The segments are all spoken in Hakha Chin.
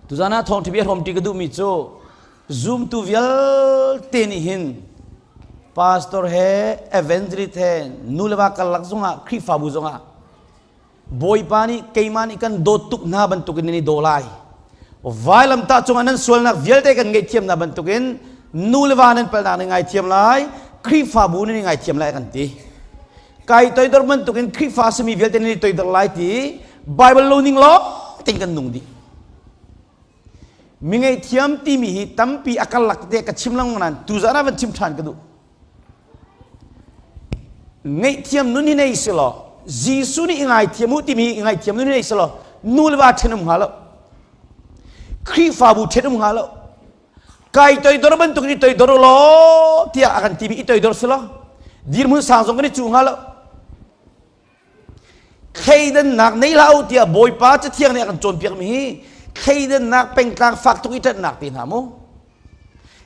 Tuzan ah thawngṭha bia hrawmṭi ka duhmi cu zumtu vialte nih hin pastor he evangelist he nu le va karlak zongah Khrihfabu zongah Bawipa nih keimah nih kan dawt tuk hna bantukin nan i daw lai. Vailamtah cungah nan sualnak vialte kan ngaihthiam hna bantukin nu le va nan palhnak nan ngaithiam lai, Khrihfabu nan i ngaithiam lai kan ti. Kai toidor bantukin Khrihfa simi vialte nan i toidor lai ti Bible lo ning lawng tein kan nung dih. Mi ngaihthiam timi hi tampi a karlak te ka chim lengmang nain tuzan ah van chim ṭhan ka duh. Ngaihthiam nun hi nei si law Jesuh nih i ngaithiam u timi hi i ngaithiam nun hi nei si law nu le va ṭhen um hnga lo. Khrihfabu ṭhen um hnga lo. Kai toidor bantuk in i toidor u law tiah a kan timi i toidor si law dirhmun sang zong kan i cu hnga lo. Thleidannak nei hlah u tiah Bawipa Cathiang nih a kan cawnpiakmi hi thleidannak pengtlang fak tuk i ṭanhnak te hna mu.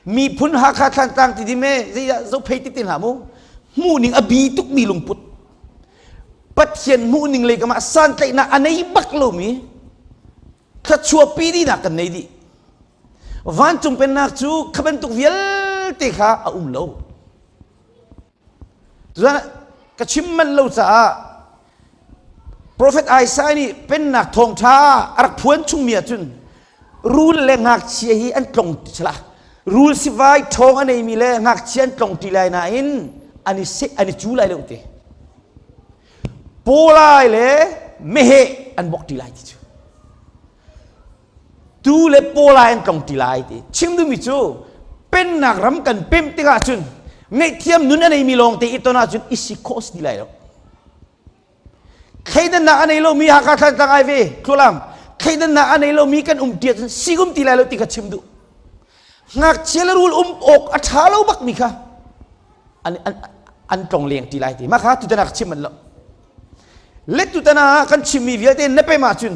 Miphun Hakha Thlantlang ti dim e zeidah zophei ti te hna mu. Hmuhning a bi tukmi lungput. Pathian hmuhning lei kam ah santlaihnak a nei bak lomi thluachuahpi dihnak kan nei dih. Vancung pennak cu kha bantuk vialte kha a um lo. Cun ka chim manh lo caah Profet Isaiah nih pennak thawngṭha a rak phuan chungmi ahcun rul le ngakchia hi an tlong ti rul sivai ṭhawng a neimi le ngakchia an tlong ṭi lai nain an i seh an i cu lai lo ti. Pawlai le meheh an bok ṭi lai ti cu. Tu le pawlai an tlong ṭi lai ti. Chim duhmi cu pennak ram kan pemh tikah cun ngaihthiam nun a neimi lawng te i ton ahcun i si khawh si ti lai lo. Thleidannak a nei lomi Hakha Thlantlang ai ve Thlualam thleidannak a nei lomi kan um ṭi ahcun si um ti lai lo ti kha chim duh. Ngakchia le rul um awk a ṭha lo bakmi kha an, an, an tlong leng ti lai ti. Mah kha tutan ah ka chim manh lo. Le tutan ah kan chimmi vialte na pem ahcun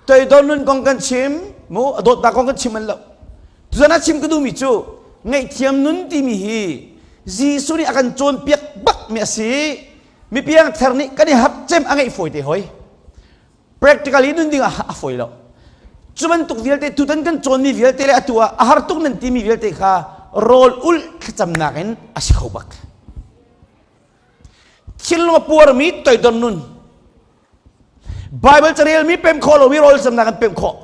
toidor nun kong kan chim mu a dawtnak kong kan chim manh lo. Tutan ah chim ka duhmi cu ngaihthiam nun timi hi Jesuh nih a kan cawnpiak bakmi a si. Mi piangthar nih kan i hap cem a ngeih fawi te hoi. Practically nun ding ah a fawi lo. Cu bantuk vialte tutan kan cawnmi vialte le atu ah a har tuk nan timi vialte kha rawl ulh thlacamnak in a si kho bak. Thinlung a puarmi toidor nun Bible carelmi pem khawh lomi rawl camnak an pem khawh.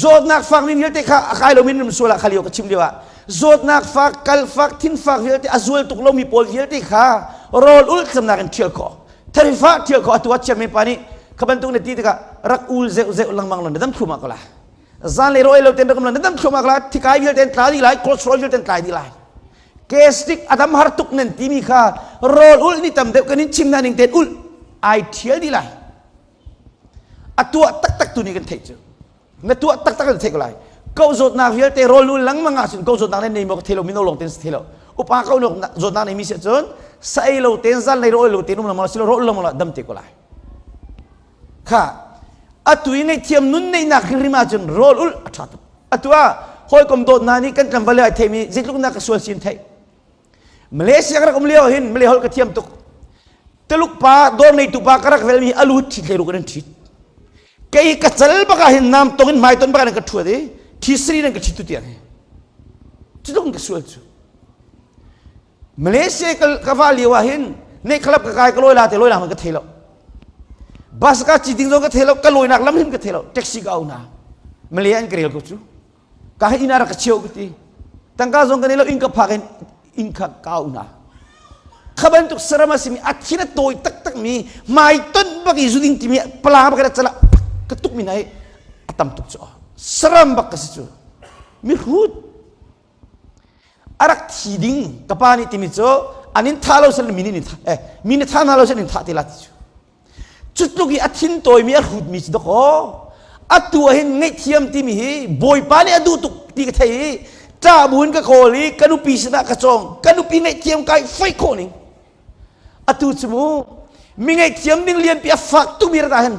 Zawtnak fakmi vialte kha a kai lomi num sual ah kha lio ka chim lio ah zawtnak fak, kal fak, thin fak vialte a zual tuk lomi pawl vialte kha rawl ul camnak in ṭhial khawh. Tharifa ṭhial khawh atu ah chairman pa nih kha bantuk na ti tikah rak ul zeuh zeuh lengmang lo na dam thlum ah ko la. Zan le rawl lo ten rak um lo na dam thlum ah ko la thikai vialte an tla dih lai cholesterol vialte an tlai dih lai. Gastric a dam har tuk nan timi kha rawl ulh ni tam deuh kan in chim na ning ten ulh ai thial dih lai. A tuah taktak tu nih kan theih cu. Na tuah taktak kan theih ko lai. Ko zawtnak vialte rawl ul lengmang ahcun ko zawtnak nan nei maw ka thei lo mino lawng ten si thei lo. Upa ko zawtnak nei mi si ahcun sa ei lo ten zan lei rawl lo ten um lengmang silo rawl lengmang la dam te ko lai. Kha atu i ngaihthiam nun neihnak hrimhrim ahcun rawl ulh a ṭha tuk. Atu ah hawikom dawtnak nih kan tlangval ai theimi zeitluk nak ka sual sin theih. Malaysia ka rak um lio hin Malay holh ka thiam tuk. Tuluk pa dawr neitu pa ka rak velmi alu ṭhit hlei ruk in an ṭhit. Kei ka cal bak ah hin nam tong in hmai ton bak in ka ṭhuat i thi sri in ka ṭhit tu tiang hi. Cutluk in ka sual cu. Malaysia ka va lio ah hin ne khalap ka kai ka lawi la te lawi nak ka thei lo. Bus ka ci ding zong ka thei lo, ka lawinak lam hin ka thei lo. Taxi ka au na. Malay an ka rel ko cu. Ka hi inn ah rak ka cheu ka ti. Tangka zong ka nei lo, inn ka phak in inn kha ka au na. Kha bantuk saram a simi a thin a tawi taktak mi hmai ton bak i zuding timi pala bak in a cala ka tuk mi na hi a tam tuk cu. Saram bak ka si cu. Mi hrut A rak thi ding ka pa nih timi cu an in thah lo sel mi nih eh mi nih thah hna lo sel in thah te la ti cu. Cu tluk i a thin tawimi a hrutmi si dakaw atu ah hin ngaihthiam timi hi Bawipa nih a duh tuk ti ka thei i ṭah buin ka kawl i ka nupi sinah ka cawng ka nupi ngaihthiam kai fei khawh ning atu cu mu mi ngaihthiam ding lianpi a fak tukmi rat ah hin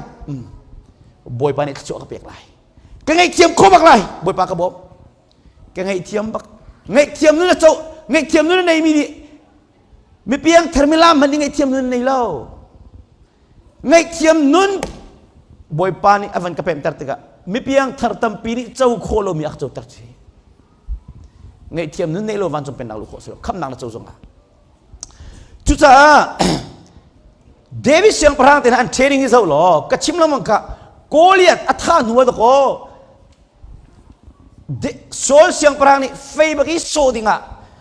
Bawipa nih thluachuah ka pek lai ka ngaihthiam kho bak lai Bawipa ka bawm Ka ngaihthiam bak. Ngaihthiam nun a co, ngaihthiam nun a neimi nih mi piangthar milam hmanh nih ngaihthiam nun nei lo. Ngaihthiam nun Bawipa nih a van ka pemter tikah Mipiang thar tampi nih co khawh lomi a ka coter chih. Ngaihthiam nun neih lo vancung pennak luh khawh si lo. Khamnak na co zong ah. Cucaah David siangpahrang te hna an training hi zoh law ka chim lengmang kha Goliath a thah hnu ah dakaw Saul siangpahrang nih fei bak i sawh dingah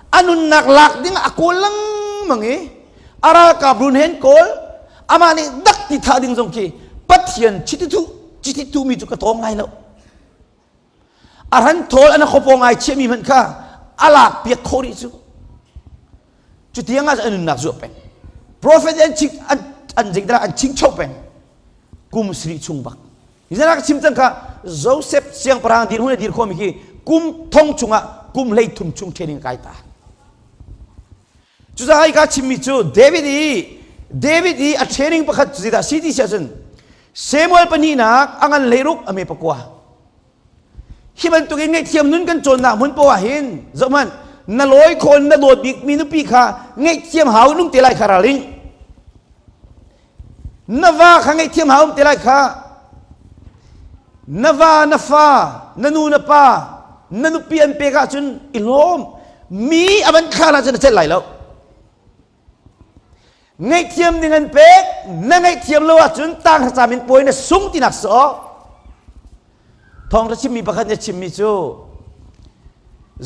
a nunnak lak dingah a kawl lengmang i a ralkap run hen kawl amah nih dak ti thah ding zong khi Pathian chititu chititu mi cu ka tawng lai lo. A ran thawl an khuapaw ngai chiahmi hmanh kha a lak piak khawh rih cu. Cu tiang ah an nunnak zuah peng. Prophet an ching an an zeitilah an chingcho peng. Kum sarih chung bak. Hi ka chim cang kha Joseph siangpahrang dirhmun a dir khomi khi kum thong chungah kum 30 chung training kai ta. Cucaah hi ka chimmi cu David i David i a training pakhat cu zeidah si ti si ahcun Samuel pahnihnak a ngan 16 a me pakua. Hi bantukin ngaihthiam nun kan cawnnak hmun poah hin zohhmanh na lawi khawn na dawt bikmi nupi kha ngaihthiam hau nung te lai kha ralring. Na va kha ngaihthiam hau um te lai kha. Na va na fa na nu na pa na nupi an pek ahcun i lawm mi a van thla ahcun a celh lai lo. Ngaihthiam ding an pek na ngaihthiam lo ahcun tang thlacam in puai na sung tinak sawh. Thawngtha chimmi pakhat nih a chimmi cu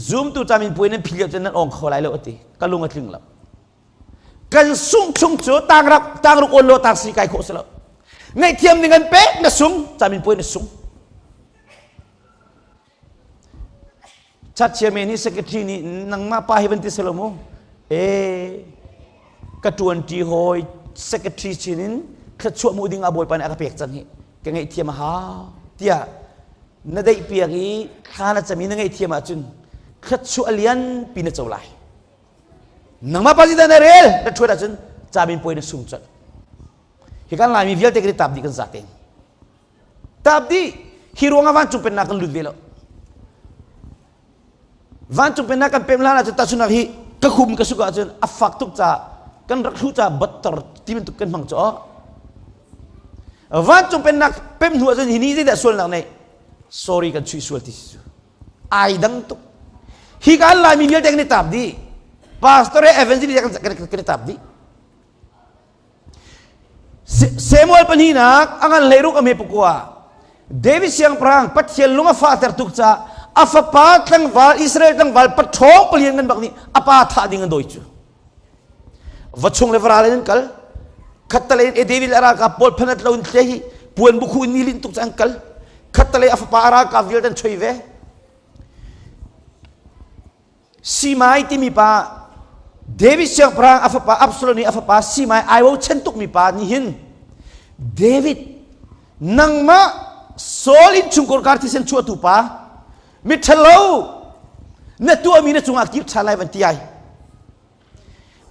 zumtu cam in puai nan philh ahcun nan awng kho lai lo a ti. Ka lung a tling lo. Kan sung chung cu tangrak tangruk awn lo tang si kai khawh si lo. Ngaihthiam ding an pek na sung cam in puai na sung. Chat chairman hi secretary nih nangmah pa hi van ti selo mu. E ka tuan ṭi hawi secretary chin in thluachuah mu ding ah bawipa nih a ka pek cang hi ka ngaihthiam a hau tiah na deih piak i thla na cam i na ngaihthiam ahcun thluachuah lian pi na co lai. Nangmah pa na rel na ṭhuat ahcun camin puai na sung colh. Hi kan Laimi vialte kan i tap dih kan za tein. Tap dih hi ruangah vancung pennak kan lut ve lo. Vancung pennak kan pem hlan ahcun tahchunhnak hi ka khum ka suk ahcun a fak tuk caah kan rak hluh caah butter ti bantuk kan hmang caw. Vancung pennak pem hnu ahcun hi ni zeidah sualnak nei sorry kan chuih sual ti si cu. Ai dang tuk. Hi kan Laimi vialte kan i tap dih. Pastor he evangelist kan i tap dih. Samuel pahnihnak a ngan 16 a hme pakua David siangpahrang Pathian lung a fahter tuk caah a fapa tlangval Israel tlangval paṭhawng palian ngan bak nih a pa thah ding an dawi cu va chung le varal in an kal khattalei in David le a ralkap pawl phanat lo in tle hi puan bukhu in ni linh tuk cu an kal khattalei a fapa a ralkap vialte an choi ve Simai timi pa David siangpahrang a fapa Absalom nih a fapa Simai ai bochan tukmi pa nih hin David nangmah Saul innchungkhar kar thisen chuahtu pa miṭhalo na tuahmi na cungah kir ṭhan lai van ti ai.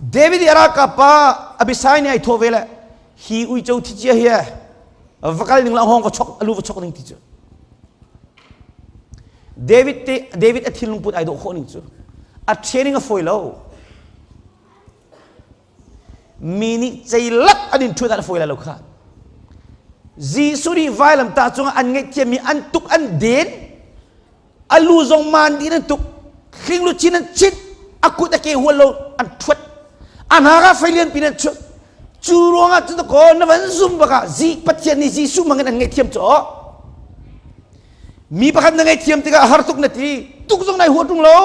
David i a ralkap pa Abishai nih ai thawh ve le hi uico thi cia hi va kal ning la hong va chok alu va chok ning ti cu David te David a thinlung put ai dawh khawh ning cu a training a fawi lo mi nih ceilak an in ṭhut ah a fawi lai lo kha Jesuh nih vailamtah cungah an ngaihthiammi an tuk an den a lu zong maan dih an tuk hling luchin an chit a kut a ke hual lo an ṭhuat a hna ka fei lian pin an chuat cu ruangah cu ko na van zum bakah zi Pathian nih Jesuh mangin an ngaihthiam cu mi pakhat na ngaihthiam tikah har tuk na ti tuk zong nai huat ṭung lo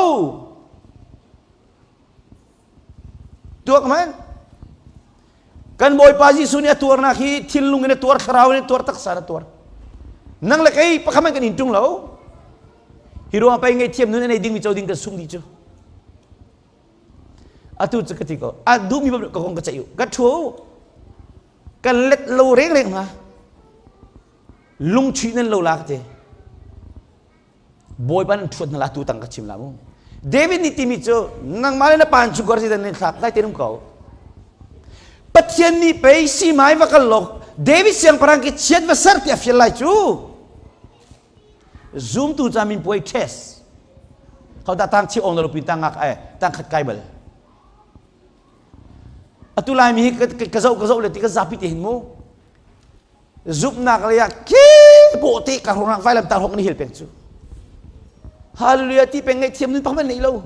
Tuak hmanh. Kan Bawipa Jesuh nih a tuarnak hi thinlung in a tuar, thlarau in a tuar, taksa in a tuar. Nang le kei pakhat hmanh kan in ṭung lo. Hi ruang pei ngaihthiam nun a nei dingmi co ding kan sung dih cu. Atu cu ka ti ko. A duhmi ka kong ka ceih u. Ka ṭhu u. Kan let lo rengreng hna. Lungchuih nan lo la ka ti. Bawipa nan ṭhuat hna la tu tang ka chim la mu. David nih timi cu nangmah le na pa an chungkhar si dan thlak dai te um ko. Pathian nih pei simai va kal lok David siangpahrang ki chiat va ser ti a fial lai cu. Zumtu ca min puai test. Hau dah tang chi ong na lupi tang ngak ai tang khat kai bal. Atu lai mi hi ka zoh ka zoh le ti ka zapi te hin mu. Zumhnak lei ah khi Bawhte ka hrong vailam tar hong ni hel peng cu. Hallelujah ti peng ngai thiam nun pakhat nei lo.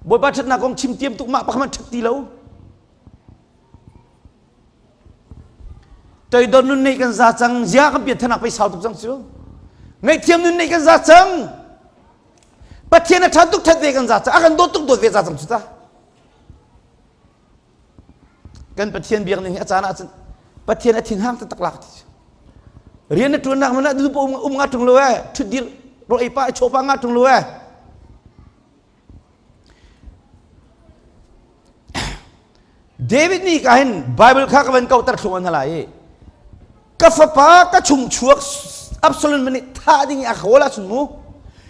Bawipa ṭhatnak kong chim tiam tuk mah pakhat ṭhat ti lo. Toidor nun nei kan za cang zia kan pian thanak pei sau tuk cang cu. Ngaihthiam nun nei kan za cang. Pathian a ṭhat tuk ṭhat ve kan za cang. A kan dawt tuk dawt ve za cang cu ta. Kan Pathian biak ning hi a caan ah cun Pathian a thinhang taktak lak ti cu. Rian na ṭuannak man ah duh um um nga ṭung lo eh. Ṭhut dir ro ei pa chaw pa nga ṭung lo eh. David nih ka hin Bible kha ka van kauter thlung an hala i ka fapa ka chung chuak Absalom nih thah ding i a kawl ahcun mu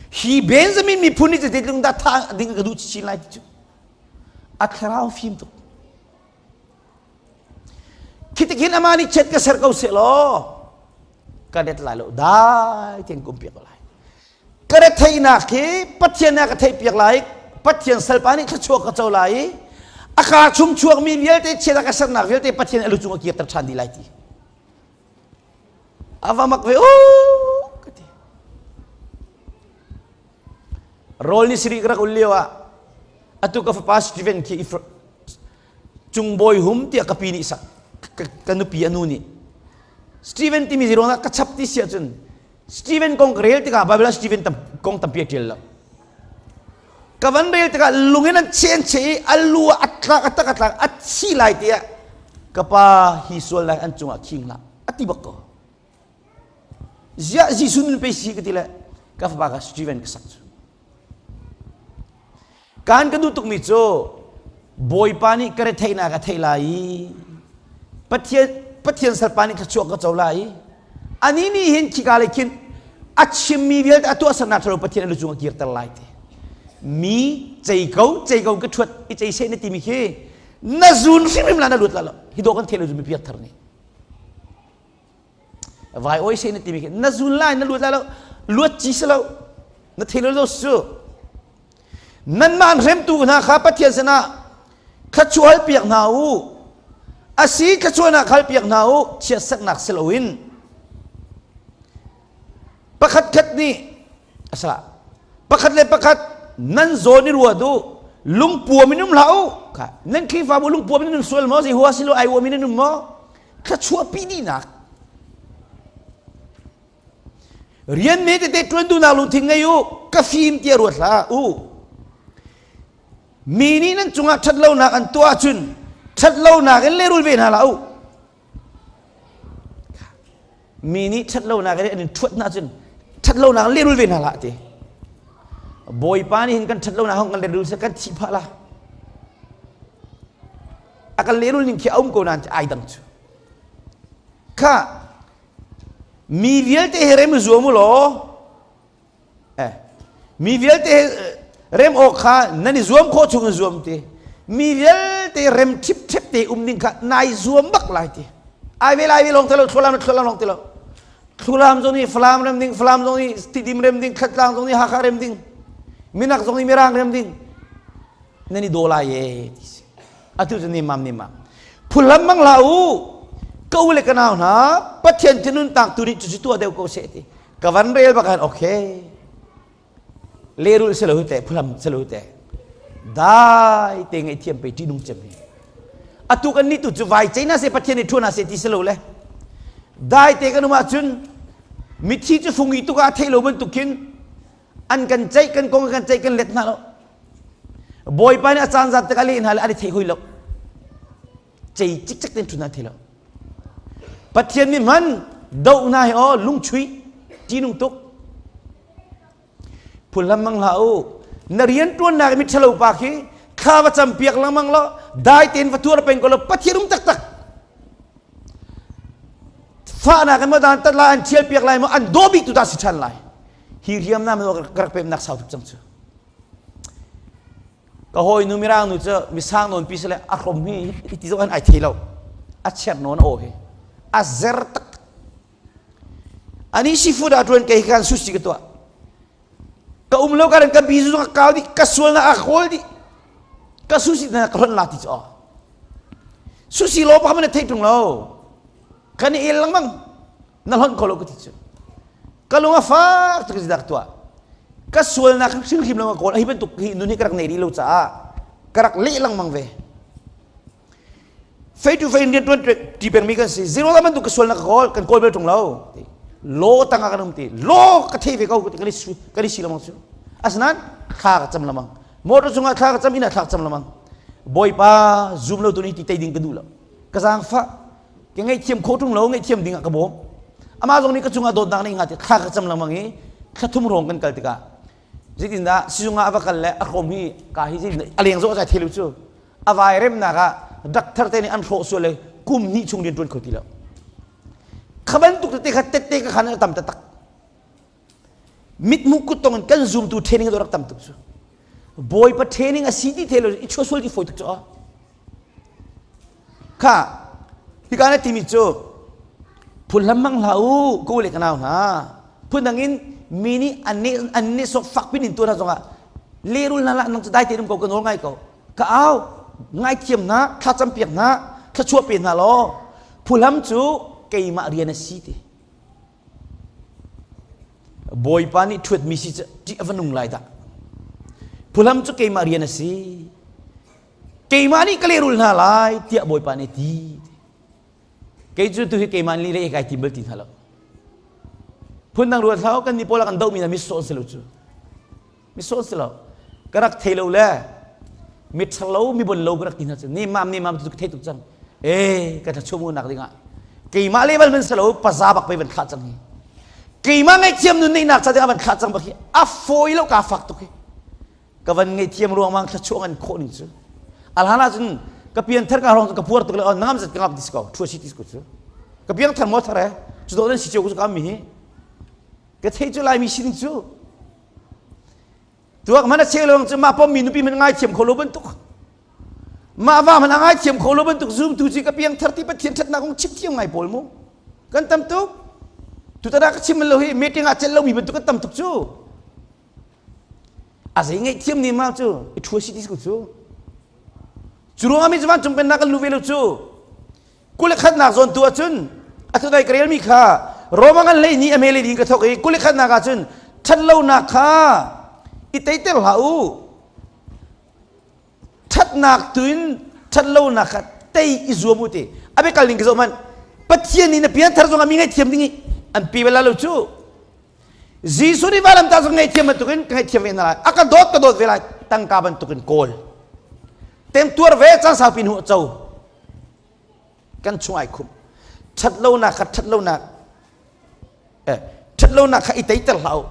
hi Benjamin miphun nih zeitluk dah thah ding ka duh chin lai ti cu a thlarau fim tuk khi tik hin amah nih chiat ka ser ko seh law ka let lai lo dai tein kum piak ko lai Ka retheihnak hi Pathian nih a ka theihpiak lai Pathian salpa nih thluachuah ka co lai i a kaa chung chuakmi vialte chiat a ka sernak vialte Pathian a lu cung a kirter ṭhan dih lai ti. A va mak ve u ka ti. Rawl ni siri ka rak ul lio ah atu ka fapa Steven khi Cungbawi hum tiah ka pi nih sak ka nupi a nu nih Steven timi ziruang ah ka chap ti si ahcun Steven kong ka rel tikah Bible ah Steven tam, kong tampi a ṭial lo. Ka van rel tikah lung in an cheh an cheh i a lu ah a tlak a tak a tlak a thi lai tiah ka pa hi sual lai an cungah khing hlah a ti bak ko. Ziah Jesuh nun pe si ka ti le ka fapa ka Steven ka sak cu. Kaan ka duh tukmi cu Bawipa nih ka retheihnak a theih lai i Pathian, Pathian salpa nih thluachuah ka co lai i anih nih hin khika lei khin a chimmi vialte a tuahsernak ṭhalo Pathian a lu cung a kirter lai ti. Mi cei ko cei ko ka ṭhuat i cei seh na timi khi na zun hrimhrim la na lut la lo. Hi dawh kan thei lo zu mi piak thar nih. Vai oi se na timi khi na zun lai na luat lai lo luat ci si lo na thei lo lo su nanmah an hremtu hna kha Pathian sinah thluachuah piak hna u asi thluachuahnak hal piak hna u chiatsaknak si loin pakhat khat nih asala pakhat le pakhat nan zawn i ruat u lungpuam in um hlah u kha nan Khrihfabu lungpuam in um sual maw zei hua si lo ai uam in um maw thluachuahpi dihnak rian me tete ṭuan duhnak lungthin ngei u ka fim tiah ruat hlah u mi nih nan cungah ṭhatlonak an tuah ahcun ṭhatlonak in lehrul ve hna hlah u mi nih ṭhatlonak in an in ṭhuat hna ahcun ṭhatlonak in lehrul ve hna hlah ti bawipa nih hin kan ṭhatlonak hong kan lehrul seh kan thih phah la A kan lehrul ning khi a um ko nain ai dang cu. Kha mi vialte he rem zuam u law eh mi vialte he rem awk kha nan i zuam khawh chung in zuam ti mi vialte rem ṭhipṭhep te um ding kha nai zuam bak lai ti ai ve lai ve lawng te lo thlualam thlualam lawng te lo thlualam zong nih Falam rem ding Falam zong nih Tidim rem ding Khatlang zong nih Hakha rem ding Minak zong nih Mirang rem ding nan i daw lai e ti si atu cu nemam nemam phullam mang hlah u ka u le ka nau hna Pathian thinun tak tu nih cucu tuah deuh ko seh ti ka van rel bak han okay lerul se lo te phulam se lo te dai te ngai thiam pe ti nung cem hi atu kan ni tu cu vai cheina se Pathian ni thuna se ti se lo le dai te kan um ahcun mithi cu fungi tuk ah thei lo bantuk khin an kan ceih kan kong kan ceih kan let hna lo Bawipa nih a caan zat tik a leh hna le an i thei hoi lo. Cei cikcek ten ṭhun an thei lo. Pathian mi hman doh hna hi aw lungchuih ṭihnung tuk. Phullam mang hlah u. Na rian ṭuannak i miṭhalo pa khi thla va cam piak lengmang law dai tein va tuar peng ko law Pathian um taktak. Fahnak in maw dan tat lai an ṭhial piak lai maw an daw bik tu dah si ṭhan lai. Hi hriamnam ka rak pemnak sau tuk cang cu. Ka hawinu mirang nu cu misang nawn pi sile a hrom hi ti zong ai thei lo. A chiat nawn a aw hi. A zer tak. Ani seafood ah tuan kei kan sushi ka tuah. Ka um lo karan ka bi zu ka kau di ka sual na a kawl di. Ka sushi na ka hron la ti chu. Sushi lo pa man thei tung lo. Kan i el lengmang. Na hon ko lo ka ti chu. Ka lung a fak tuk dak tuah. Ka sualnak hrimhrim lo ka kawl. Hi bantuk hi nun hi ka rak nei rih lo caah ka rak leh lengmang ve. Fei tu fei rian tuan ti pengmi kan si. Zero la bantuk ka sualnak ka kawl kan kawl bel tung lo. Law tangah kan um ti. Law ka thei ve ko kan i kan i si lamang cu. Asinain thla ka cam lamang. Motor chungah thla ka cam inn ah thla ka cam lamang. Bawipa zum lo tu ni ti tei ding ka duh lo. Ka zaangfah ka ngaihthiam khawh ṭung lo ngaihthiam ding ah ka bawm amah zong nih ka cungah dawtnak nei hnga ti thla ka cam lengmang i thla thum hrawng kan kal tikah zeitindah sizung ah a va kal le a hrawm hi ka hi zeitin a leng zawh a thei lo cu a vai remnak ah doctor te nih an hrawh sual le kum hnih chung rian ṭuan kho ti lo kha bantuk tete kha tette ka khan a tam taktak mithmuh kuttong in kan zumtu training rak tam tuk cu bawipa training a si ti the lo i chuah sual ti fawi tuk cu kha hika na timi cu phun hlam mang hlah u ko le ka nau hna phun dang in mi nih an nih an nih sok fak pin in tuan zongah lerul hna lah nang cu dai te dum ko ka nawl ngai ko ka au ngaithiam hna thlacam piak hna thluachuah pe hna law phuhlam cu keimah rian a si ti Bawipa nih ṭhuatmi si cu ṭih a va nung lai dah. Phuhlam cu keimah rian a si. Keimah nih ka lehrul hna lai tiah Bawipa nih a ti. Kei cu tu hi keimah nih le kai tim bal ti hna lo. Phundang ruat hlah kan nih pawl ah kan dohmi hna mitsawh an si lo cu. Mitsawh an si lo. Ka rak thei lo le miṭhalo mi bon lo ka rak ti hna cu nemam nemam tu ka thei tuk cang. Eh ka thlachuah mu nak dingah keimah le bal man si lo paza bak pei van thlah cang hi. Keimah ngaihthiam nun neihnak ca dingah van thlah cang bak hi a fawi lo ka fak tuk hi. Ka van ngaihthiam ruangmang thlachuah ngan khawh ning cu. Alhan ahcun ka pianthar ka hrawng ka puar tuk le on nangam zat ka ngap dis ko thua si tis ko cu. Ka piangthar mo thar e cu do nan si cio ko cu ka mi hi. Ka thei cu laimi sining cu tuak man a cheh lawng cu mah pommi nupi man ngaithiam kho lo bantuk mah va man a ngaithiam kho lo bantuk zumtu ci ka piangthar ti pathian ṭhatnak kong chim thiam ngai pawl mu kan tam tuk tutan ah ka chim lo hi meeting ah celh lomi bantuk kan tam tuk cu a zei ngaihthiam ni ma cu i ṭhua si ti cu cu ruangah mi cu vancung pennak kan lu ve lo cu 21nak zawn tu ahcun a thunai ka relmi kha Roma ngan hlei ni a mele ding ka thok i 21nak ahcun ṭhatlonak kha i teiter hlah u ṭhatnak tu in ṭhatlonak kha tei i zuam u ti a biakal ning ka zoh hmanh Pathian nih na pianthar zong ah mi ngaihthiam ding i an pi bal lo cu Jesuh nih vailamtah zong ngaihthiam bantukin ka ngaihthiam ve hna lai a ka dawt ka dawt ve lai tangka bantukin kawl temtuar ve caan saupi hnu co kan chung ai khumh ṭhatlonak kha ṭhatlonak eh ṭhatlonak kha i teiter hlah u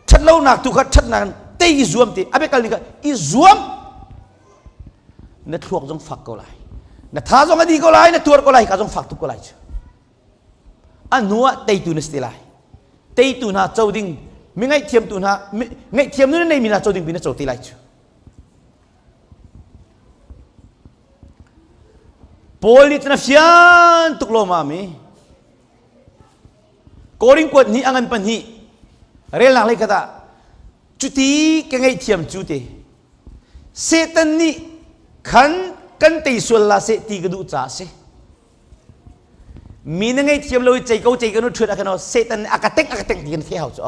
ṭhatlonak tu kha ṭhatnak in tei i zuam ti a biakal ning kha i zuam na thluak zong fak ko lai na tha zong a di ko lai na tuar ko lai ka zong fak tuk ko lai cu a hnu ah teitu na si te lai teitu hna co ding mi ngaihthiamtu hna ngaihthiam nu na neimi hna co ding pi na co te lai cu Paul nih cun a fian tuk lo mami. Korin kuat nih a ngan pahnih relnak lei khat ah cuti ka ngaihthiam cu te Satan nih khan kan tei sual la seh ti ka duh caah si. Mi na ngaihthiam lo i cei ko cei ko nu ṭhuat a kan Satan nih a ka teng a ka teng ti kan thei hau cu.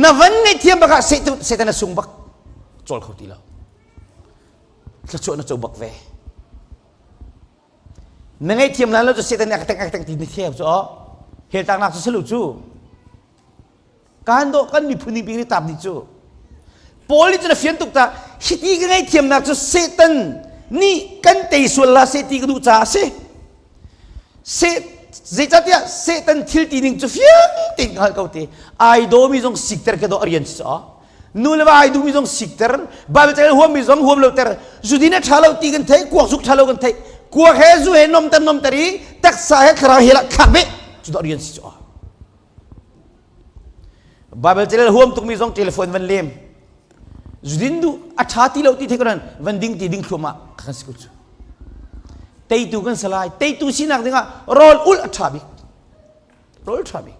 Na van ngaihthiam bak ah Satan a sung bak cawl kho ti lo. Thluachuah na co bak ve. Na ngaihthiam lan lo cu Satan nih a ka teng a ka teng ti na thiam cu aw. Hell tlaknak cu salu cu. Kan dawh kan miphun ning ping nih tap ni cu. Paul nih cun a fian tuk ta hiti ka ngaihthiamnak cu Satan nih kan tei sual la seh ti ka duh caah a si. Zeicahtiah Satan thil ti ning cu fiang tein ka hngalh ko ti. Ai dawmi zong sikter ka dawh a rian si caw. Nu le va ai duhmi zong sikter, Bible ca huammi zong huam lo ter. Zudin a ṭha lo ti kan theih, kuak zuk ṭha lo kan theih. Kuak he zu he nomter nomter i taksa he thlarau he lah thlak beh. Cu dawh rian si caw. Bible ca huam tukmi zong telephone van lem. Zudin duh a ṭha ti lo ti thei ko van ding ti ding thluahmah kan si ko cu. Teitu kan si lai. Teitu sinak dingah rawl ulh a ṭha bik. Rawl ṭha bik.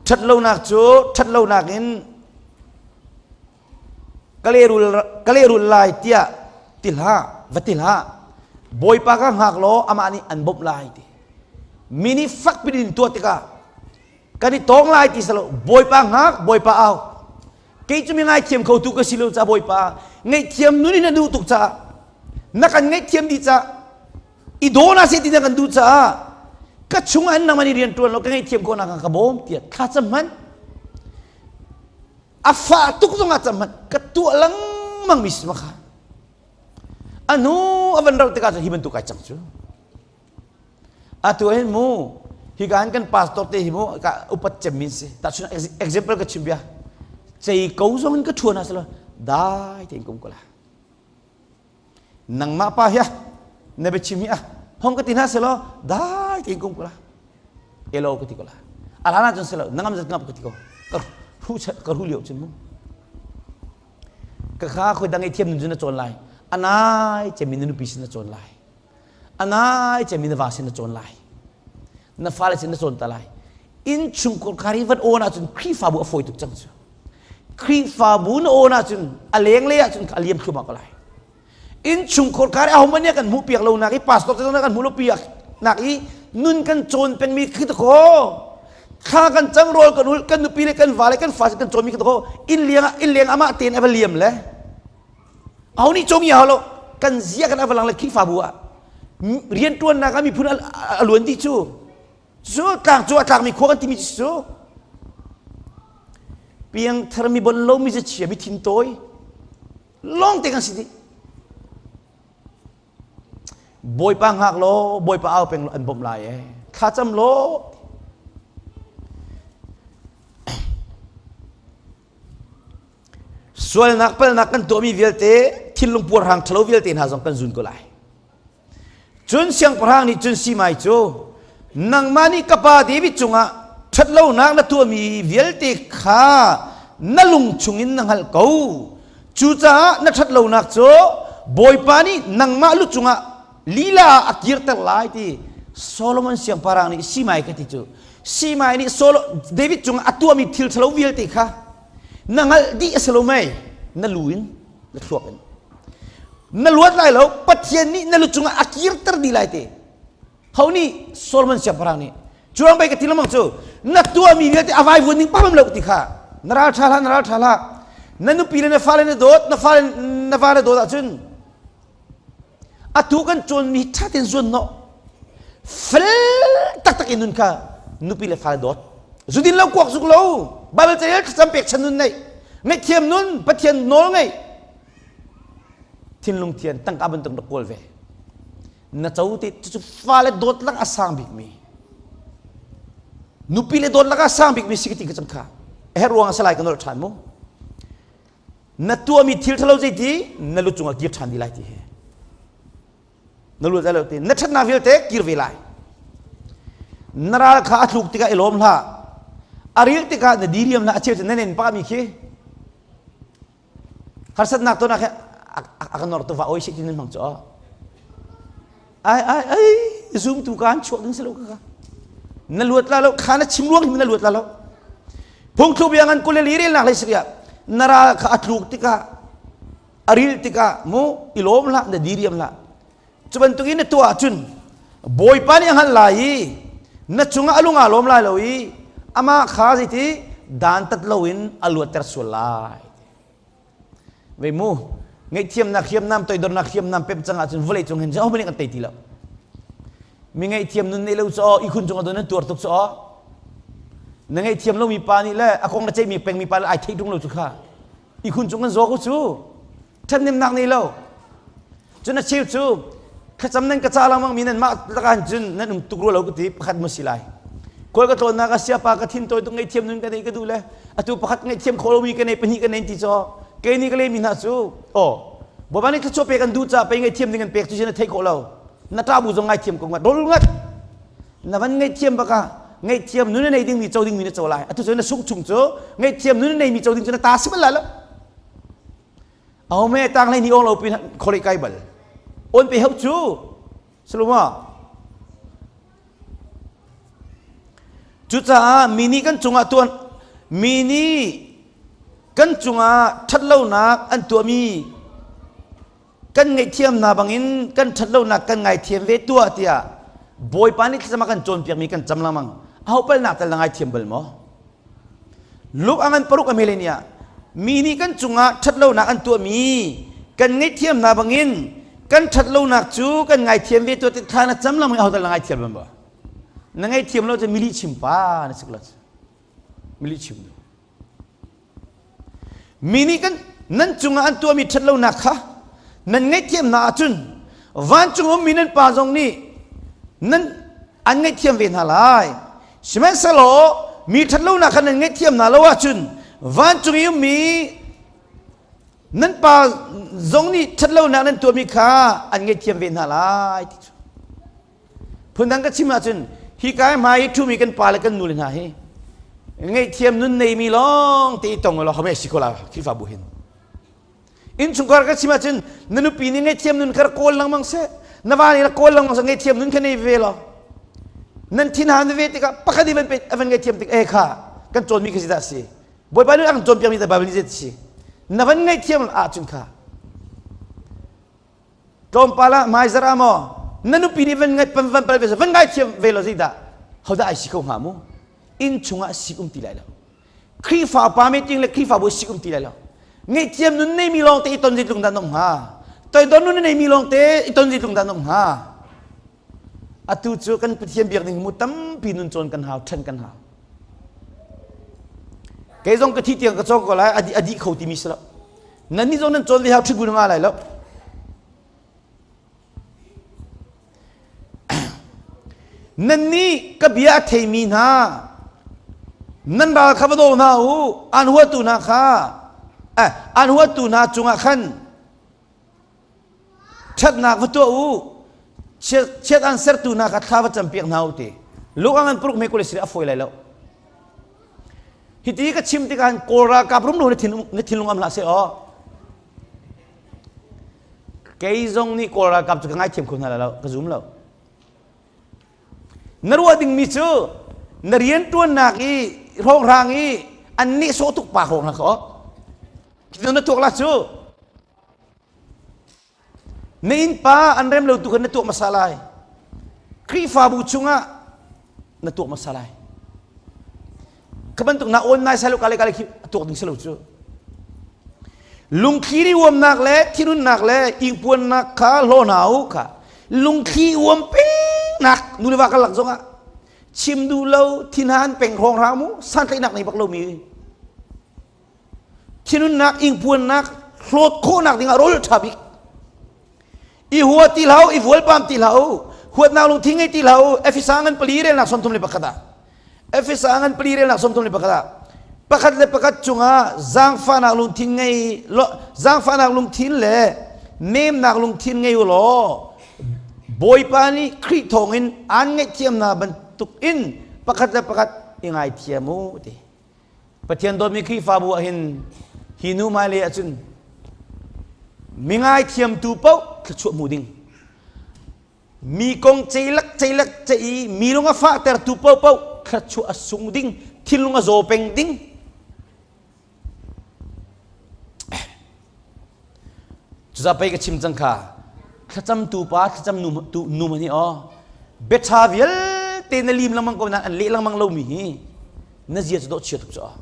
Ṭhatlonak cu ṭhatlonak in ka lehrul, ka lehrul lai tiah ti hlah, va ti hlah. Bawipa ka hngak law amah nih an bawmh lai ti. Mi nih fak pin in tuah tikah kan i tawng lai ti salo Bawipa hngak, Bawipa au. Kei cu mi ngaithiam kho tu ka si lo ca Bawipa ngaihthiam nun in na duh tuk caah na kan ngaihthiam dih caah i daw na se ti na kan duh caah ka chungah hin nangmah nih rian ṭuan law ka ngaihthiam khawh nak ka bawm tiah thlacam hmanh a fah tuk zongah cam hmanh ka tuah lengmang mi si kha a hnu a van rauh tikah cun hi bantuk ai cang cu atu hin mu hika hin kan pastor te hi mu ka upat cem min si tahchun example ka chim bia cei ko zong in ka ṭhuan ha selo dai tein kum ko la nangmah pa hi na biachim hi a hong ka ti hna selaw dai tein kum ko la elo ka ti ko la alana cun selaw nangam zat ngap ka ti ko ka hu ka hu lio cun mu ka kha khoi dang i thiam nun cun na cawn lai anai cemi na nupi sin na cawn lai anai cemi na va sin na cawn lai na fale sin na cawn ta lai inn chungkhar khari van awn ahcun Khrihfabu a fawi tuk cang cu Khrihfabu na awn ahcun a lenglei ahcun a liam thluahmah ko lai inn chungkhar khari ahohmanh nih kan hmuh piak lo nak i pastor te zong kan hmuh lo piak nak i nun kan cawn pengmi khi ta ko thla kan cang rawl kan ul kan nupi le kan va le kan fa kan cawnmi khi ta ko inn liang inn leng amah tein a va liam le aho nih cong ya lo kan zia kan avalang le Khrihfabu ah riantuannak ah miphun a luan dih cu Cu tlang cu a tlakmi khua kan timi cu piangthar mi bon lo mi chia mi thin tawi lawng te kan si dih. Bawipa hngak law Bawipa au peng law an bawmh lai ee. Thlacam law sualnak palnak kan tuahmi vialte thinlung puarhrang ṭhalo vialte hna zong kan zun ko lai. Cun siangpahrang nih cun Simai cu nangmah nih ka pa David cungah ṭhatlonak na tuahmi vialte kha na lung chungin na hngalh ko. Cucaah na ṭhatlonak cu Bawipa nih nangmah lu cungah lila ah a kirter lai ti Solomon siangpahrang nih Simai ka ti cu. Simai nih Solo David cungah a tuahmi thil ṭhalo vialte kha na hngalh dih a si lo mei na lu in na thluak in na luat lai lo Pathian nih na lu cungah a kirter dih lai te ho nih Solomon siangpahrang nih cuang bai ka ti lengmang cu na tuahmi vialte a vaivuan ding pam lo ti kha na ral ṭha hlah na ral ṭha hlah na nupi le na fale na dawt na fale na va na dawt ahcun atu kan cawnmi ṭha tein zuan nawh fel taktak in nun kha nupi le fale dawt zudin lo kuak zuk lo Bible carel thlacam pek chan nun neih ngaihthiam nun Pathian nawl ngeih thinlung thian tangka bantuk rak kawl ve na co te cu fale dawt lak a sang bikmi nupi le dawt lak a sang bikmi si ka ti ka cang kha her ruang a salai ka nolh ṭhan mu na tuahmi thil ṭhalo zeiti na lu cungah kir ṭhan dih lai ti hi na lu lo ti na ṭhatnak vialte kir ve lai na ral kha a tluk tikah i lawm hlah a ril tikah na diriam hlah a cheu cu na nen pahmi khi harsatnak tunak he a ka nor tu va oi si ti nan hmang cu ai ai ai zoom tu kan chuak ding si lo ka na luat la lo kha na chim ruang hi na luat la lo phungthlu bia ngan kule li rel nak lei siria na ral kha a tluk tikah a ril tikah mu i lawm hlah na diriam hlah cu bantuk in na tuah ahcun bawipa nih a hngalh lai i na cungah a lung aa lawm lai lo i amah kha zeiti dantat loin a luatter sual lai Vei mu, ngaihthiamnak hriamnam toidornak hriamnam pem cang ahcun vawlei cung hin ahohmanh nih kan tei ti lo. Mi ngaihthiam nun nei lo cu aw ihkhun cung ah nan tuar tuk cu aw. Na ngaihthiam lomi pa nih le a kong na ceihmi pengmi pa le ai theih ṭung lo cu kha. Ihkhun cung kan zaw ko cu. Ṭhathnemnak nei lo. Cun a cheu cu thlacam nan ka ca lengmang mi nan mah lakah cun nan um tuk rua lo ka ti pakhat mu si lai. Kawl ka tlawnnak ah siapa ka thin tawi tuk ngaihthiam nun ka nei ka duh le atu pakhat ngaihthiam kho lomi ka nei pahnih ka nei ti caw kei nih ka lehmi hna cu aw Bawipa nih thluachuah pek an duh caah pei ngaihthiam ding an pek cu na theih khawh lo na ṭah bu zong ngaithiam ko ngat rol ngat na van ngaihthiam baka ngaihthiam nun na nei dingmi co dingmi na co lai atu cu na sungh chung cu ngaihthiam nun na neimi co ding cu na ta si bal lai lo Aho me tang hlei ni ong lo pin khori kai bal. On pe hau cu. Saluma. Cucaah mi nih kan cungah tuan mi nih kan cungah ṭhatlonak an tuahmi Kan ngaihthiam hna bangin kan ṭhatlonak kan ngaithiam ve tuah tiah Bawipa nih thlacam a kan cawnpiakmi kan cam lengmang. Aho palnak tal na ngaithiam bal maw? Luke a ngan paruk a hmele ni ah mi nih kan cungah ṭhatlonak an tuahmi kan ngaihthiam hna bangin kan ṭhatlonak cu kan ngaithiam ve tuah ti thla na cam lengmang aho tal na ngaithiam bal maw? Na ngaihthiam lo cu mi lihchim pa na si ko Mi lihchim nu. Mi nih kan nan cungah an tuahmi ṭhatlonak kha nan ngaihthiam hna ahcun vancung ummi nan Pa zong nih nan an ngaihthiam ve hna lai. Sihmanhsehlaw mi ṭhatlonak kha nan ngaihthiam hna lo ahcun vancung i ummi nan Pa zong nih ṭhatlonak nan tuahmi kha an ngaihthiam ve hna lai ti cu. Phundang ka chim ahcun hi ka hmai i ṭhumi kan pa le kan nu le hna hi ngaihthiam nun neimi lawng te i tong law hame si ko la Khrihfabu hin. Innchungkhar ka chim ahcun na nupi nih ngaihthiam nun kha kawl lengmang seh, na va nih kawl lengmang seh ngaihthiam nun kha nei ve law. Nan thin han ve tikah pakhat i van pe a van ngaihthiam tik eh kha kan cawnmi kha si dah si. Bawipa nih a kan cawnpiakmi dah Bible nih zei si. Na van ngaihthiam ahcun kha Tlawmpal ah hmaizarh ah maw na nupi nih van ngai van pal ve van ngaithiam ve lo zeidah hodah ai si kho hnga mu inn chungah sik um ti lai lo Khrihfa pa meeting le Khrihfabu sik um ti lai lo ngaihthiam nun neimi lawng te i ton zeitlung dah nom hnga toidor nun neimi lawng te i ton zeitlung dah nom hnga atu cu kan Pathian biak ding mu tampi nun cawn kan hau ṭhen kan hau kei zong ka thi tiang ka cawng ko lai adi adi kho timi si lo nan nih zong nan cawn ve hau ṭhibu nga lai lo nan nih ka bia a theimi hna nan ral kha va daw hna u an huatu hna kha eh, an huatu hna cungah khan ṭhatnak va tuah u chiat an sertu hna kha thla va campiak hna u ti luk ang an puruk me kule siri a fawi lai lo hiti ka chim tikah kawl ralkap rumro na thinlung am hlah seh aw kei zong nih kawl ralkap cu ka ngaithiam kho hna lai lo ka zum lo na ruah dingmi cu na rianṭuannak i hrawnghrang i an nehsawh tuk pa hrawng hna kha aw na tuak la cu Na innpa an rem lo tu kha na tuah hmasa lai. Khrihfabu chungah na tuah hmasa lai. Ka bantuk na awn nai sai lo kale kale khi tuak ding si lo cu. Lungthli ri uamnak le thinunnak le ingpuannak kha hlaw hna u kha lungthli uam pengnak nu le va kan lak zongah chim duh lo thinhan peng hrawng hram mu santlaihnak nei bak lomi Thinunnak ingpuannak hlawt khawhnak dingah rawl ṭha bik. I hua ti hlah u, i vualpam ti hlah u, huatnak lungthin ngei ti hlah u. Efesa ngan pali relnak 31 ah. Efesa ngan pali relnak 31 ah. Pakhat le pakhat cungah zaangfahnak lungthin ngei lo, zaangfahnak lungthin le nemnak lungthin ngei u law Bawipa nih Khrih thawngin aan ngaihthiamnak bantuk in pakhat le pakhat i ngaithiam u ti. Pathian dawtmi Khrihfabu ah hin hi nu hmailei ahcun mi ngaithiamtu paoh thluachuah hmu ding mi kong ceilak ceilak ceih i mi lung a fahtertu paohpaoh thluachuah a sung ding thinlung a zaw peng ding Cucaah pei ka chim cang kha thlacamtu pa thlacam nu tu nu hmanh hi aw biaṭha vialte na lim lengmang ko nain an leh lengmang lomi hi na zia cu dawh chia tuk cu aw.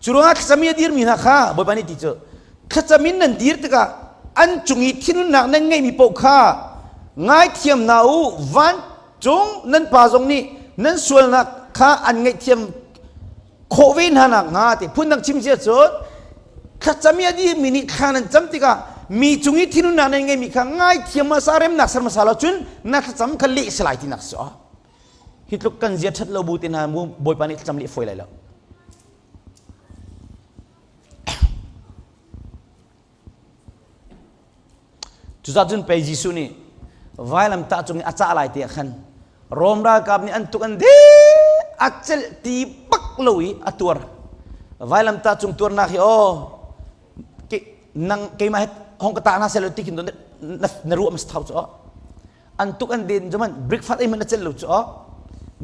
Cu ruangah thlacam i a dirmi hna kha Bawipa nih ti cu thlacam in nan dir tikah an cung i thinhunnak nan ngeihmi paoh kha ngaithiam hna u vancung nan pa zong nih nan sualnak kha an ngaihthiam khawh ve hna nakhnga ti phundang chim sia cun thlacam i a dihmi nih thla nan cam tikah mi cung i thinhunnak nan ngeimi kha ngaithiam hmasa remnak ser hmasa lo cun na thlacam kha leh si lai tinak si hi tluk kan zia ṭhat lo bu te hna mu bawipa nih thlacam leh fawi lai lo Cucaah cun pei Jesuh nih vailamtah cung i a cah lai te ah khan Rom ralkap nih an tuk an deh a celh ti bak lo i a tuar. Vailamtah cung tuarnak hi aw nang keimah he hong ka tah hna seh ti khin na, na ruah mas thau cu aw. An tuk an den cuman breakfast ei man a celh lo cu aw.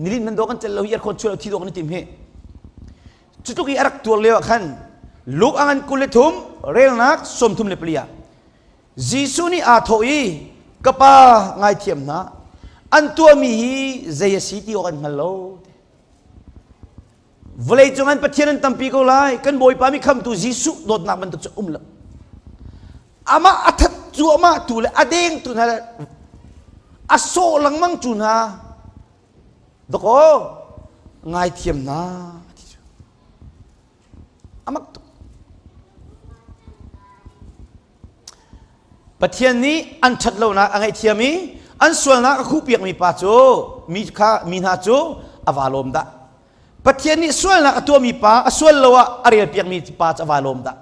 Nilin man dawk an celh lo hi aircon chuah lo thi dawk an i tim hi. Cutluk i a rak tuar lio ah khan Luke a ngan 23 relnak 34 ah. Jesuh nih aa thawh i ka pa ngaithiam hna an tuahmi hi zei a si ti awk an hngal lo. Vawlei cung an Pathian an tampi ko lai kan Bawipa mi khamtu Jesuh dawtnak bantuk cu um lo. Amah a that cuahmah tu le a deng tu hna le a sawh lengmang cu hna dakaw ngaithiam hna ti cu. A mak tuk. Pathian nih an ṭhatlonak a ngaihthiam i an sualnak a khuhpiakmi pa cu mi kha mi hna cu a vaa lawm dah. Pathian nih sualnak a tuahmi pa a sual lo ah a relpiakmi pa cu a vaa lawm dah.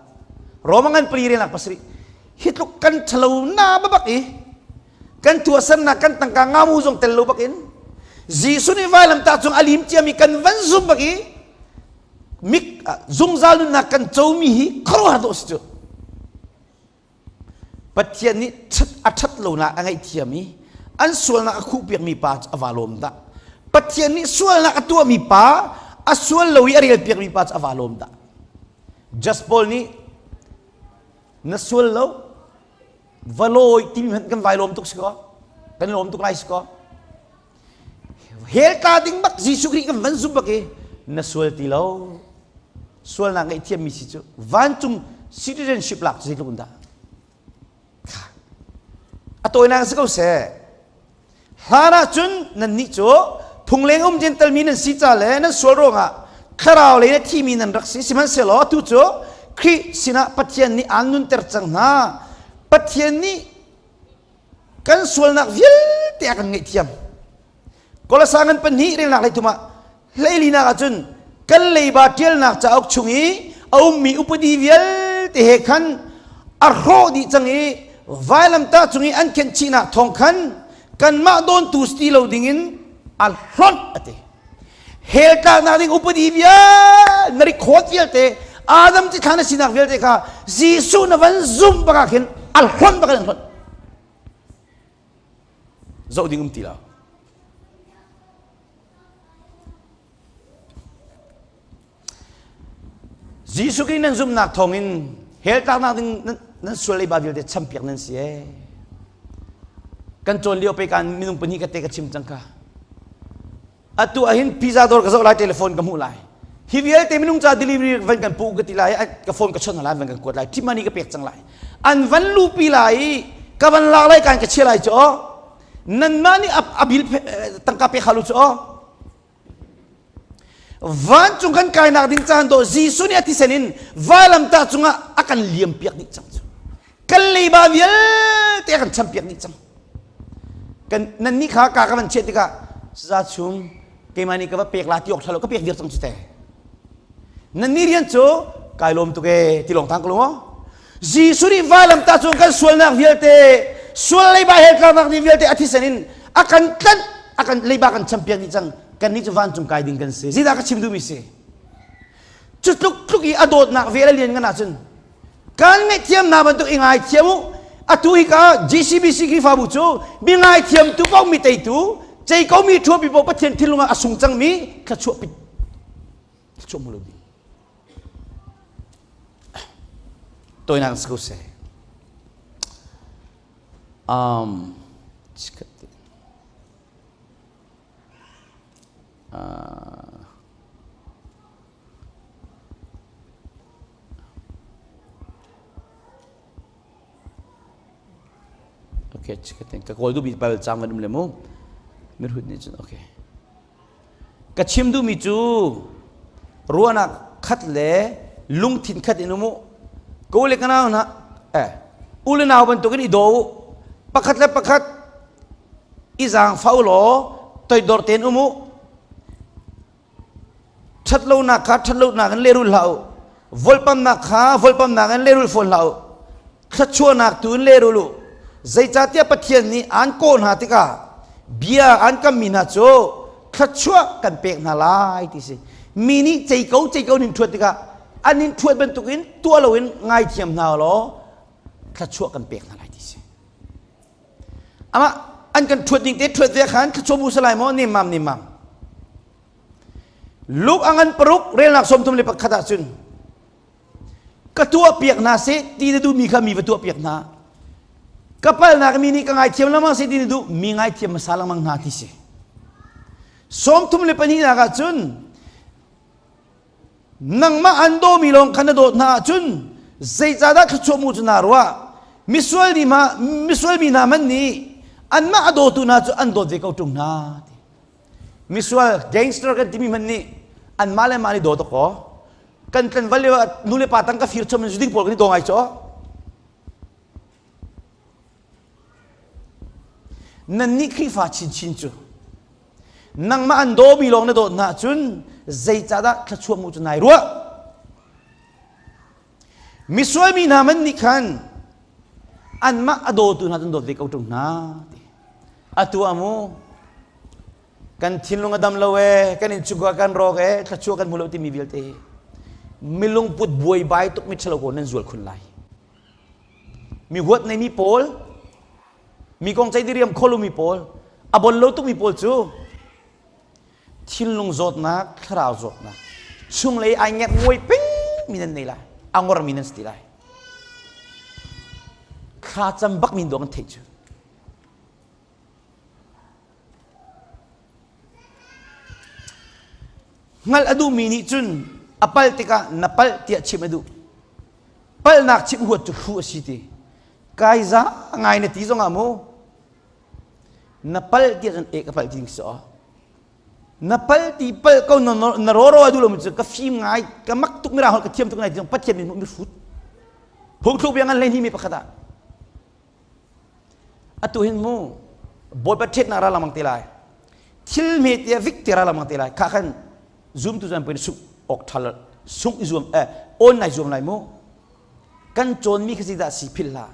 Roma ngan pali relnak pasarih hi tluk kan ṭhalo na babak i kan tuahsernak kan tangka ngamu zong tel lo bakin Jesuh nih vailamtah cung a lim ciami kan van zum bak i mik zungzal nunnak kan comi hi khuaruahhar dawh si cu Pathian nih a ṭhat lonak a ngaihthiam i an sualnak a khuhpiakmi pa cu a vaa lawm dah Pathian nih sualnak a tuahmi pa a sual lo i a relpiakmi pa cu a vaa lawm dah Just Paul nih na sual lo va lawi timi hmanh kan vai lawm tuk si kaw kan lawm tuk lai si kaw Hell tla ding bak Jesuh Khrih kan van zum bak i na sual ti lo. Sualnak ngaihthiammi si cu vancung citizenship lak cu zeitluk in dah. A tawinak si ko seh. Hlan ah cun nannih cu phungleng um Gentle mi nan si ca le nan sual ruangah thlarau lei na thimi nan rak si sihmanhsehlaw atu cu Khrih sinah Pathian nih aan nunter cang hna. Pathian nih kan sualnak vialte a kan ngaihthiam Kolasa ngan pahnih relnak lei thum ah hleilinak ahcun kan leiba ṭialnak cauk chung i a ummi upadi vialte he khan a hrawh dih cang i vailamtah cung i an khenhchihnak thawng khan kanmah dawntu si lo dingin a hlonh a ti hell tlaknak ding upadi vial na record vialte Adam ci thla na sinak vialte kha Jesuh na van zum bak ah khin a hlonh bak in an hlonh zoh ding um ti lo Jesuh Khrih nan zumhnak thawngin hell tlaknak ding nan sual leiba vialte champiak nan si ee. Kan cawn lio pe kan minung pahnih ka te ka chim cang kha. Atu ahhin pizza dawr ka zoh lai telephone ka hmuh lai. Hi vialte minung ca delivery van kan pu ka ti lai ka phone ka chawnh lai van kan kuat lai tip money ka pek cang lai. An van lupi lai i ka van lak lai kan ka chia lai cu nanmah nih a bil tangka pek halu cu Vancung kan kainak ding caan dawh Jesuh nih a thisen in vailamtah cungah a kan liampiak dih cang cu. Kan leiba vialte a kan champiak dih cang. Kan nannih kha ka ka van chiah tikah za chung keimah nih ka va pek la ti awk ṭha lo ka pek viar cang cu te. Nannih rian cu kai lawm tuk ee ti lawng tang ka lung aw. Jesuh nih vailamtah cung kan sualnak vialte sual leiba he tlaknak ni vialte a thisen in a kan tlanh a kan leiba kan champiak dih cang kannih cu vancung kai ding kan si zeidah ka chim duhmi si cu tluk tluk i a dawtnak vel a lian ngan ahcun kan ngaihthiam hna bantuk i ngaithiam u atu hi ka GCBC Khrihfabu cu mi ngaithiamtu paoh mi teitu cei ko mi ṭhuapi paoh Pathian thinlung ah a sung cangmi thluachuah pit thluachuah mu lo ding Toinak si ko seh. Um, uh, okay, ka kawl duhmi Bible caang van um le mu. Mirhut nih cun okay. Ka chim duhmi cu ruahnak khat le lungthin khat in um u. Ka u le ka nau hna, eh, u le nau bantukin i daw u. Pakhat le pakhat i zaangfah u law toidor tein um u. Ṭhatlonak kha ṭhatlonak in lehrul hlah u. Volpamnak kha volpamnak in lehrul fawn hlah u. Thluachuahnak tu in lehrul u. Zeicahtiah Pathian nih aan kawh hna tikah bia aan kammi hna cu thluachuah kan pek hna lai ti si. Mi nih cei ko cei ko nin ṭhuat tikah an in ṭhuat bantukin tuah loin ngaithiam hna law thluachuah kan pek hna lai ti si. Amah an kan ṭhuat ding te ṭhuat ve khan thluachuah bu salai maw nemmam nemmam. Luke a ngan paruk relnak 31 ahcun ka tuahpiak hna seh ti na duhmi kha mi va tuahpiak hna. Ka palnak mi nih ka ngaithiam lengmang si ti na duh mi ngaithiam hmasa lengmang hna ti si. 32 nak ah cun nangmah an dawmi lawng kha na dawt hna ahcun zeicahdah thluachuah mu cu naa ruah? Misual mi ma misual mi hna man nih anmah a dawtu hna cu an dawt ve ko ṭung hna ti. Misual gangster kan timi hmanh nih anmah le mah nih dawt awk kan tlanval lio ah nu le pa tang ka fir chom in zuding pawl kan i daw ngai caw. Nannih Khrihfa chinchin cu nangmah an dawmi lawng na dawt hna ahcun zeicahdah thluachuah mu cu nai ruah? Misual mi hna man nih khan anmah a dawtu hna cu an dawt ve ko ṭung hna ti. Atu ah mu kan thinlung a dam lo ee, kan innchungkhar kan rawk ee, thluachuah kan hmu lo timi vialte hi milungput buaibai tuk mi ṭhalo ko nan zual khun lai. Mi huat neimi pawl, mi kong ceih diriam kho lomi pawl, a bon lo tukmi pawl cu thinlung zawtnak, thlarau zawtnak, chunglei ai ngerh nguai peng mi nan nei lai, a ngor mi nan si ti lai. Thlacam bak min dawh kan theih cu. Hngalh a duhmi nih cun a palh tikah na palh tiah chimh a duh. Palhnak chimh huat cu hruh a si ti. Kai za ngai na ti zongah mu na palh tiah cun e ka palh ti ding si aw. Na palh ti palh ko na na rawro a duh lomi cu ka fim ngai ka mak tuk mirang holh ka thiam tuk ngai ti zong Pathian min hmuh mi hrut. Phungthluk bia ngan 12 mi pakhat ah Atu hin mu Bawipa ṭhetnak ra lengmang te lai. Thil hme tia vik te ra lengmang te lai. Kha khan zum tu zuan puin sungh awk ṭha sungh i zuam eh awn nai zuam lai mu. Kan cawnmi kha zeidah si philh hlah.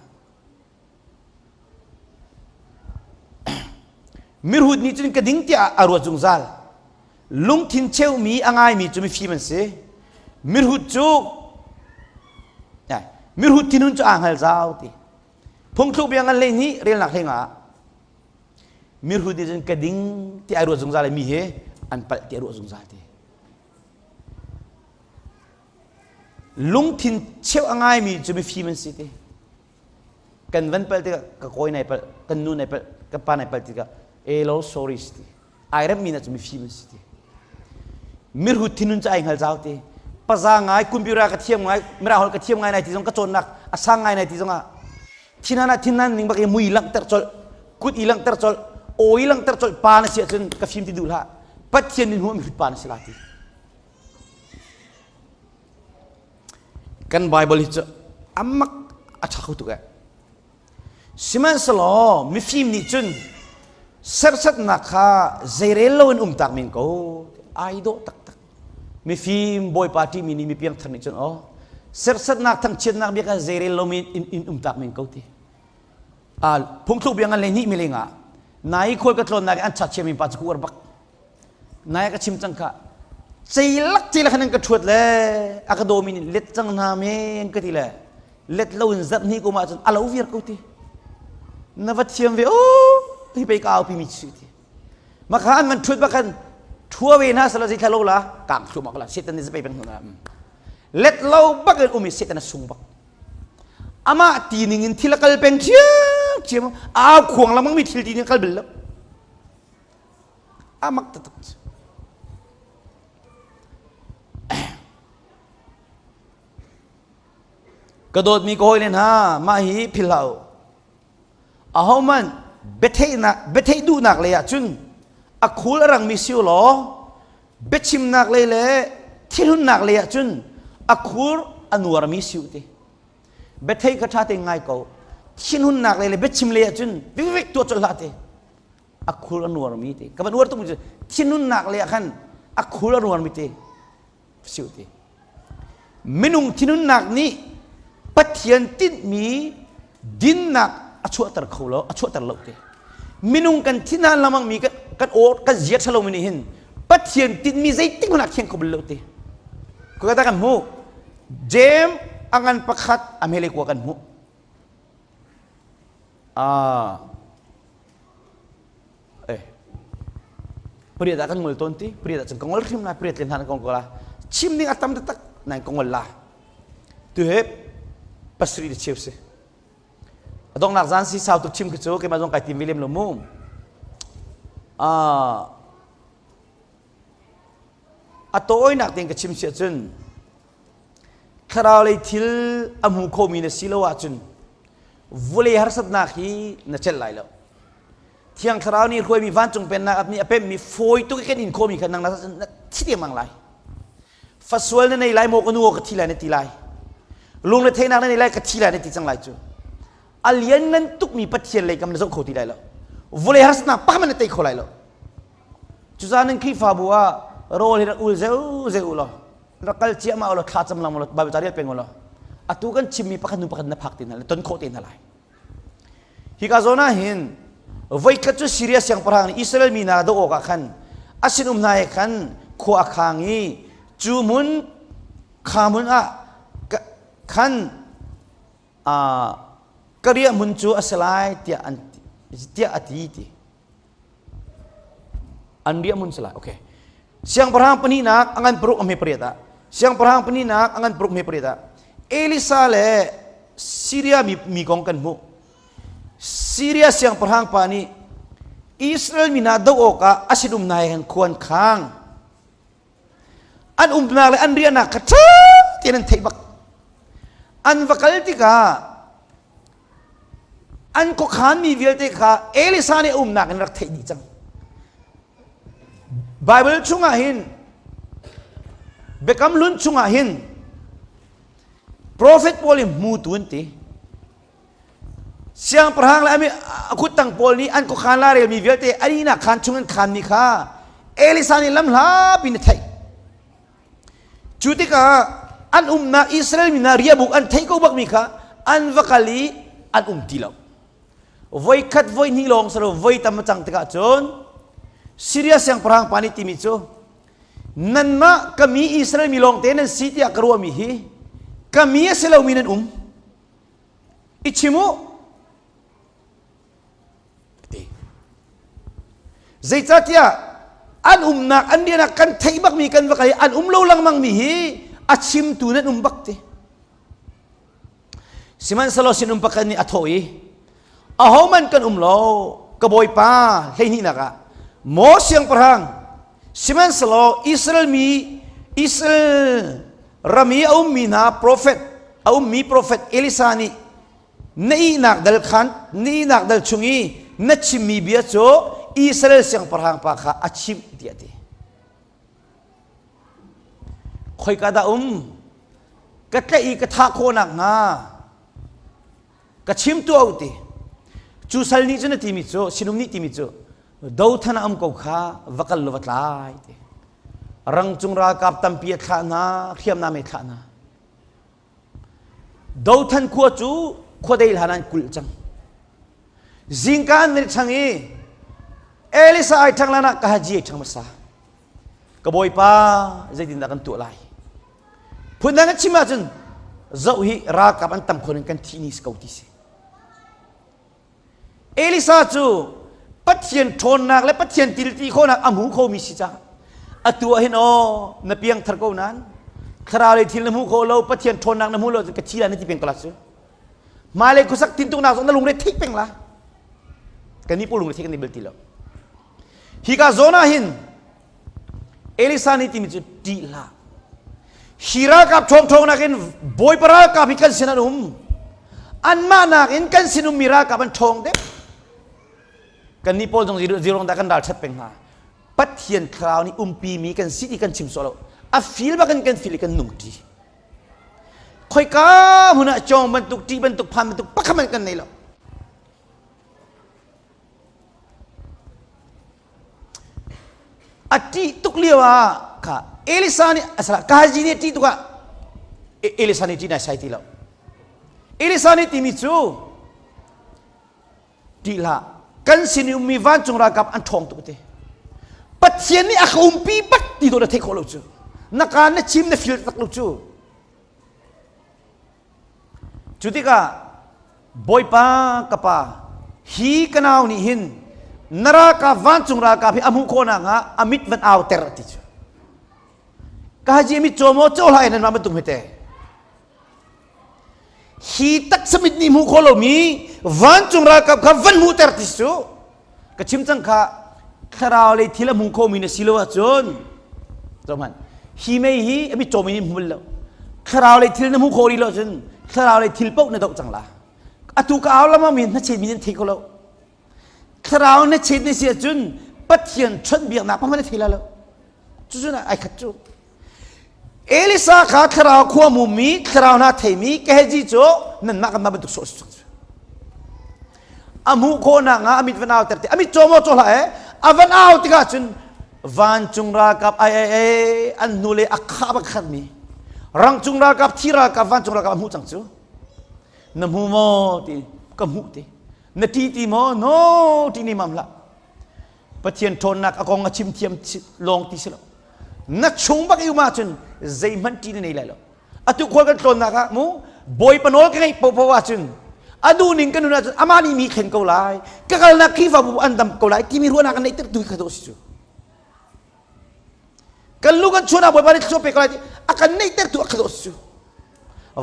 Mirhut nih cun ka ding tiah a ruat zungzal. Lungthin cheumi a ngaimi cu mifim an si. Mirhut cu mirhut thinhun cu aa hngal zau ti. Phungthluk bia ngan 12 relnak hleng ah mirhut nih cun ka ding ti ai ruat zungzal i mi hi an palh ti a ruah zungzal ti. Lungthin cheu a ngaimi cu mifim an si ti. Kan van palh tikah ka kawi nai palh, kan nu nai palh, ka pa nai palh tikah e lo sorry ti. Ai remmi na cu mifim an si ti. Mirhut thinun cu ai hngal zau ti. Paza ngai, computer ka thiam ngai, mirang holh ka thiam ngai nai ti zong ka cawnnak a sang ngai nai ti zongah thinan ah thinan ning bak i mui langhter colh, kut i langhter colh, aw i langhter colh pa na si ahcun ka fim ti duh hlah. Pathian min hmuh mihrut pa na si la ti. Kan Bible hi cu amak a ṭha kho tuk eh. Sihmanhsehlaw mifim nih cun serhsatnak kha zeirel loin um tak men ko ai dawh taktak. Mifim Bawipa ṭihmi nih mi piangthar nih cun aw serhsatnak thangchiatnak bia kha zeirel lomi in, in um tak men ko ti. Ah phungthluk bia ngan 12 mi lengah nai khual ka tlawnnak i an chakchiami pa cu ka uar bak. Nai ka chim cang kha ceilak ceilak khan an ka ṭhuat le a ka dawmi nih let cang hna men ka ti le let lo in zarh hnih kum ahcun a lo viar ko ti na va thiam ve o hi pei ka aupi mi si ti makha an van ṭhuat bak khan ṭhua ve hna sala zeithla lo la kang thluahmah ko la Satan nih zapei peng hnu na let lo bak in um i Satan a sung bak amah ti ning in thil a kal peng ṭhiam ṭhiam au khuang lengmang mi thil ti ning a kal bal lo A mak taktak cu. Ka dawtmi ka hawile hna, mah hi philh hlah u. Ahohmanh biatheihnak biatheih duhnak lei ah cun a khul a rangmi si u law biachimnak lei le thilhunnak lei ah cun a khur a nuarmi si u ti. Biatheih kha ṭha tein ngai ko. Thinhunnak lei le biachim lei ah cun vikvik tuah colh hlah ti. A khul a nuarmi ti ka van uar tuk mi cu thinhunnak lei ah khan a khul a nuarmi ti si ti minung thinhunnak nih Pathian tinhmi dinnak a chuahter kho lo a chuahter lo ti minung kan thinhan lengmang mi kan kan aw kan zia ṭhalo mi nih hin Pathian tinhmi zeitik hmanh ah thiang kho bal lo ti ka kan hmuh James a ngan pakhat a hmele kua kan hmuh Ah. Eh. Pariat ah kan ngol tawn ti. Pariat ah cun ka ngol hrim lai. Pariat le hna ka ngol la. Chim ding a tam taktak nain ka ngol la. Tu he pasarih le cheu si. A donghnak zan si sau tuk chim khi cu keimah zong kai tim ve lem lo mu. A tawinak tein ka chim si ahcun thlarau lei thil a hmu khomi na si lo ahcun vulei harsatnak hi na celh lai lo. Thiang Thlarau nih hruaimi vancung pennak nih a pemmi fawi tuk i kan in khawmi kha nang na thi dengmang lai. Fasual na nei lai maw ka nu ka thi lai na ti lai. Lungre theihnak na nei lai ka thi lai na ti cang lai cu. A lian ngan tukmi Pathian lei kam na zoh kho ti lai lo. Vulei harsatnak pakhat na tei kho lai lo. Cucaah nan Khrihfabu ah rawl hi rak ul zeu zeu u law rak kal ciahmah u law thla cam lang u law Bible ca rel peng u law atu kan chimmi pakhat hnu pakhat na phak te hna lai ton khawh te hna lai. Hika zawn ah hin voikhat cu Siria siangpahrang nih Israel mi hna doh awkah khan a sinum hna he khan khua a khang i cu hmun kha hmun ah khan ka riah hmun cu a si lai tiah an tiah a ti ti. An riah hmun si lai. Okay. Siangpahrang pahnihnak a ngan paruk a hme pariat ah Siangpahrang pahnihnak a ngan paruk hme pariat ah Elisa le Syria mi, mi kong kan hmuh. Syria siangpahrang pa nih Israel mi hna doh awkah a sinum hna he khan khuan khang. An umnak le an riahnak kha ṭha tein an theih bak. An va kal tikah an khuakhanmi vialte kha Elisa nih a umnak in rak theih dih cang. Bible chungah hin Biakam Hlun chungah hin prophet pawl i hmutu an ti. Siangpahrang le a kuttang pawl nih an khuakhan la relmi vialte an ihnak khaan chung an khaanmi kha Elisa nih lamhlapi in a theih. Cu tikah an umnak Israel mi hna riahbuk an theih ko bakmi kha an va kal i an um ti lo. Voikhat voihnih lawng si lo voi tam a cang tikah cun Syria siangpahrang pa nih timi cu nanmah ka mi Israel mi lawngte nan si tiah ka ruahmi hi ka mi a si lomi nan um. I chim u ti. Zeicahtiah an umnak an rian ah kan theih bakmi kan va kal i an um lo lengmangmi hi a chimtu nan um bak ti. Sihmanhsehlaw sinum pakhat nih a thawh i ahohmanh kan um lo ka bawipa hleihnihnak ah maw siangpahrang sihmanhsehlaw Israel mi Israel ram i a ummi hna profet a ummi profet Elisa nih Na ihnak dal khan na ihnak dal chung i na chimmi bia cu Israel siangpahrang pa kha a chimh tiah a ti. Khoika dah um? Ka tlaih i ka thah khawh nakhnga ka chim tuah u ti. Cu sal nih cun a timi cu sinum nih timi cu dothan a um ko kha va kal law va tlai ti. Rangcung ralkap tampi a thlah hna, hriamnam a thlah hna. Dothan khua cu khuadei hlan an kulh cang. Zingka an van i ṭhang i Elisa ai ṭhang lan ah ka haji ai ṭhang hmasa. Ka bawipa zeitindah kan tuah lai? Phundang an chim ahcun zoh hi ralkap an tam khon in kan thih ni si ko ti si. Elisa cu Pathian ṭhawnnak le Pathian tilti khawhnak a hmu khomi si caah atu ah hin aw na piangthar ko nain thlarau lei thil na hmu kho lo Pathian ṭhawnnak na hmu lo ka thi lai na ti peng ko la cu hmailei khuasak tintuknak zong na lungre theih peng la kannih pawl lungre theih kan i bel ti lo hika zawn ah hin Elisa nih timi cu ṭih hlah. Hi ralkap ṭhawngṭhawng nakin Bawipa ralkap hi kan sin an um. Anmah nakin kan sin ummi ralkap an ṭhawng deuh. Kannih pawl zong zirong dah kan ralṭhat peng hna. Pathian thlarau nih umpimi kan si ti kan chim sawh lo. A feel bak in kan feel i kan nung ṭi. Khoika hmun ah cawng bantuk, ṭih bantuk, phan bantuk pakhat hmanh kan nei lo. A ṭih tuk lio ah kha Elisa nih a salah Kaji nih a ṭih tuk ah Elisa nih ṭih naisai ti lo. Elisa nih timi cu ṭih hlah kan sin i ummi vancung ralkap an ṭhawng tuk te. Pathian nih a ka umpi bak ti dawh na theih khawh lo cu. Na kaan na chim na feel tak lo cu. Cu tikah Bawipa ka pa, hi ka nau nih hin na ralkap vancung ralkap hi a hmuh khawh nakhnga a mit van auter a ti cu. Ka haji mit caw maw caw hlah nan mah bantuk hmete. Hi taksa mit nih hmuh khawh lomi vancung ralkap kha van hmuhter ti cu ka chim cang kha thlarau lei thil a hmu khomi na si lo ahcun zohhmanh hi mei hi a mitcaw mi nih hmu lo thlarau lei thil na hmu kho rih lo ahcun thlarau lei thil paoh na doh cang la atu ka au lama mi hnachet mi nan thei kho lo thlarau na chet na si ahcun Pathian chawnhbiaknak pa na thei la lo cucu ai khat cu Elisa kha thlarau khua mumi thlarau hna theimi Gehazi cu nanmah kanmah bantuk sawh si a hmuh khawhnak nga a mit van au ter te a mit caw maw caw hlah e a van au tikah cun vancung ralkap ai ai ai an hnu le a khah bak khatmi rangcung ralkap thi ralkap vancung ralkap a hmuh cang cu na hmu maw ti ka hmuh ti na ṭi ti maw no ṭi ni mam hlah Pathian ṭhawnnak a kong a chim thiam lawng ti si lo na chung bak i um ahcun zeihmanh ṭih na nei lai lo atu khual kan tlawnnak ah mu bawipa nawl ka ngeih popo ahcun a duhning kan nun ahcun amah nih mi thlen ko lai ka kalnak Khrihfabu an dam ko lai timi ruahnak an neih ter tu kha dawh si cu kan lu kan chuan ah bawipa nih thluachuah pe ko lai ti a kan neih ter tu a kha dawh si cu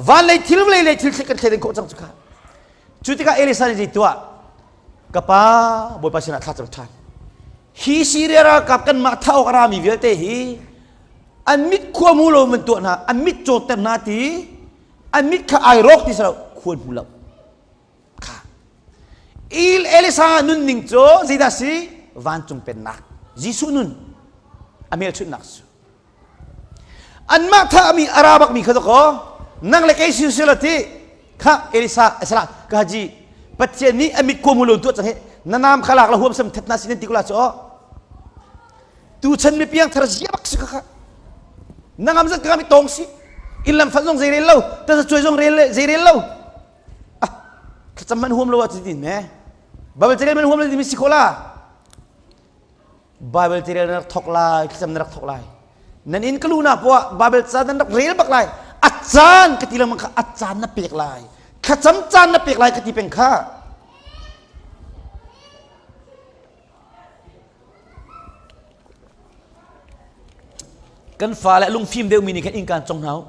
van lei thil vawlei lei thil kan thlen khawh cang cu kha cu tikah Elisa nih zei tuah ka pa bawipa sinah thla cam ṭhan hi Syria ralkap kanmah thah awk a rami vialte hi an mit khua hmu lo man tuah hna an mit cawtter hna ti an mit kha ai rawk ti silo khua hmu lo kha Il Elisa nunning cu zeidah si vancung pennak Jesuh nun a hmelchunhnak cu Anmah thahmi a ra bakmi kha dakaw nang le kei si sila ti kha Elisa esala ka haji Pathian nih a mit kuamu lo tuah cang hi na naam kha lak la huam sam that na sin ti kula chu tu chan mi piang thar zia bak si kha kha nangam zat ka mi tong si in lam fat zong zei rel lo ta chuai zong rel zei rel lo ah thlacam man huam lo ah tin me Bible carel man huam lo ti mi si kho la Bible carel na rak thok lai thlacam na rak thok lai nan inn ka luhnak poah Bible ca nan rak rel bak lai a caan ka ti lengmang kha a caan na pek lai thlacam caan na pek lai ka ti peng kha kan fale lungfim deuhmi nih khan innkaan cong hna u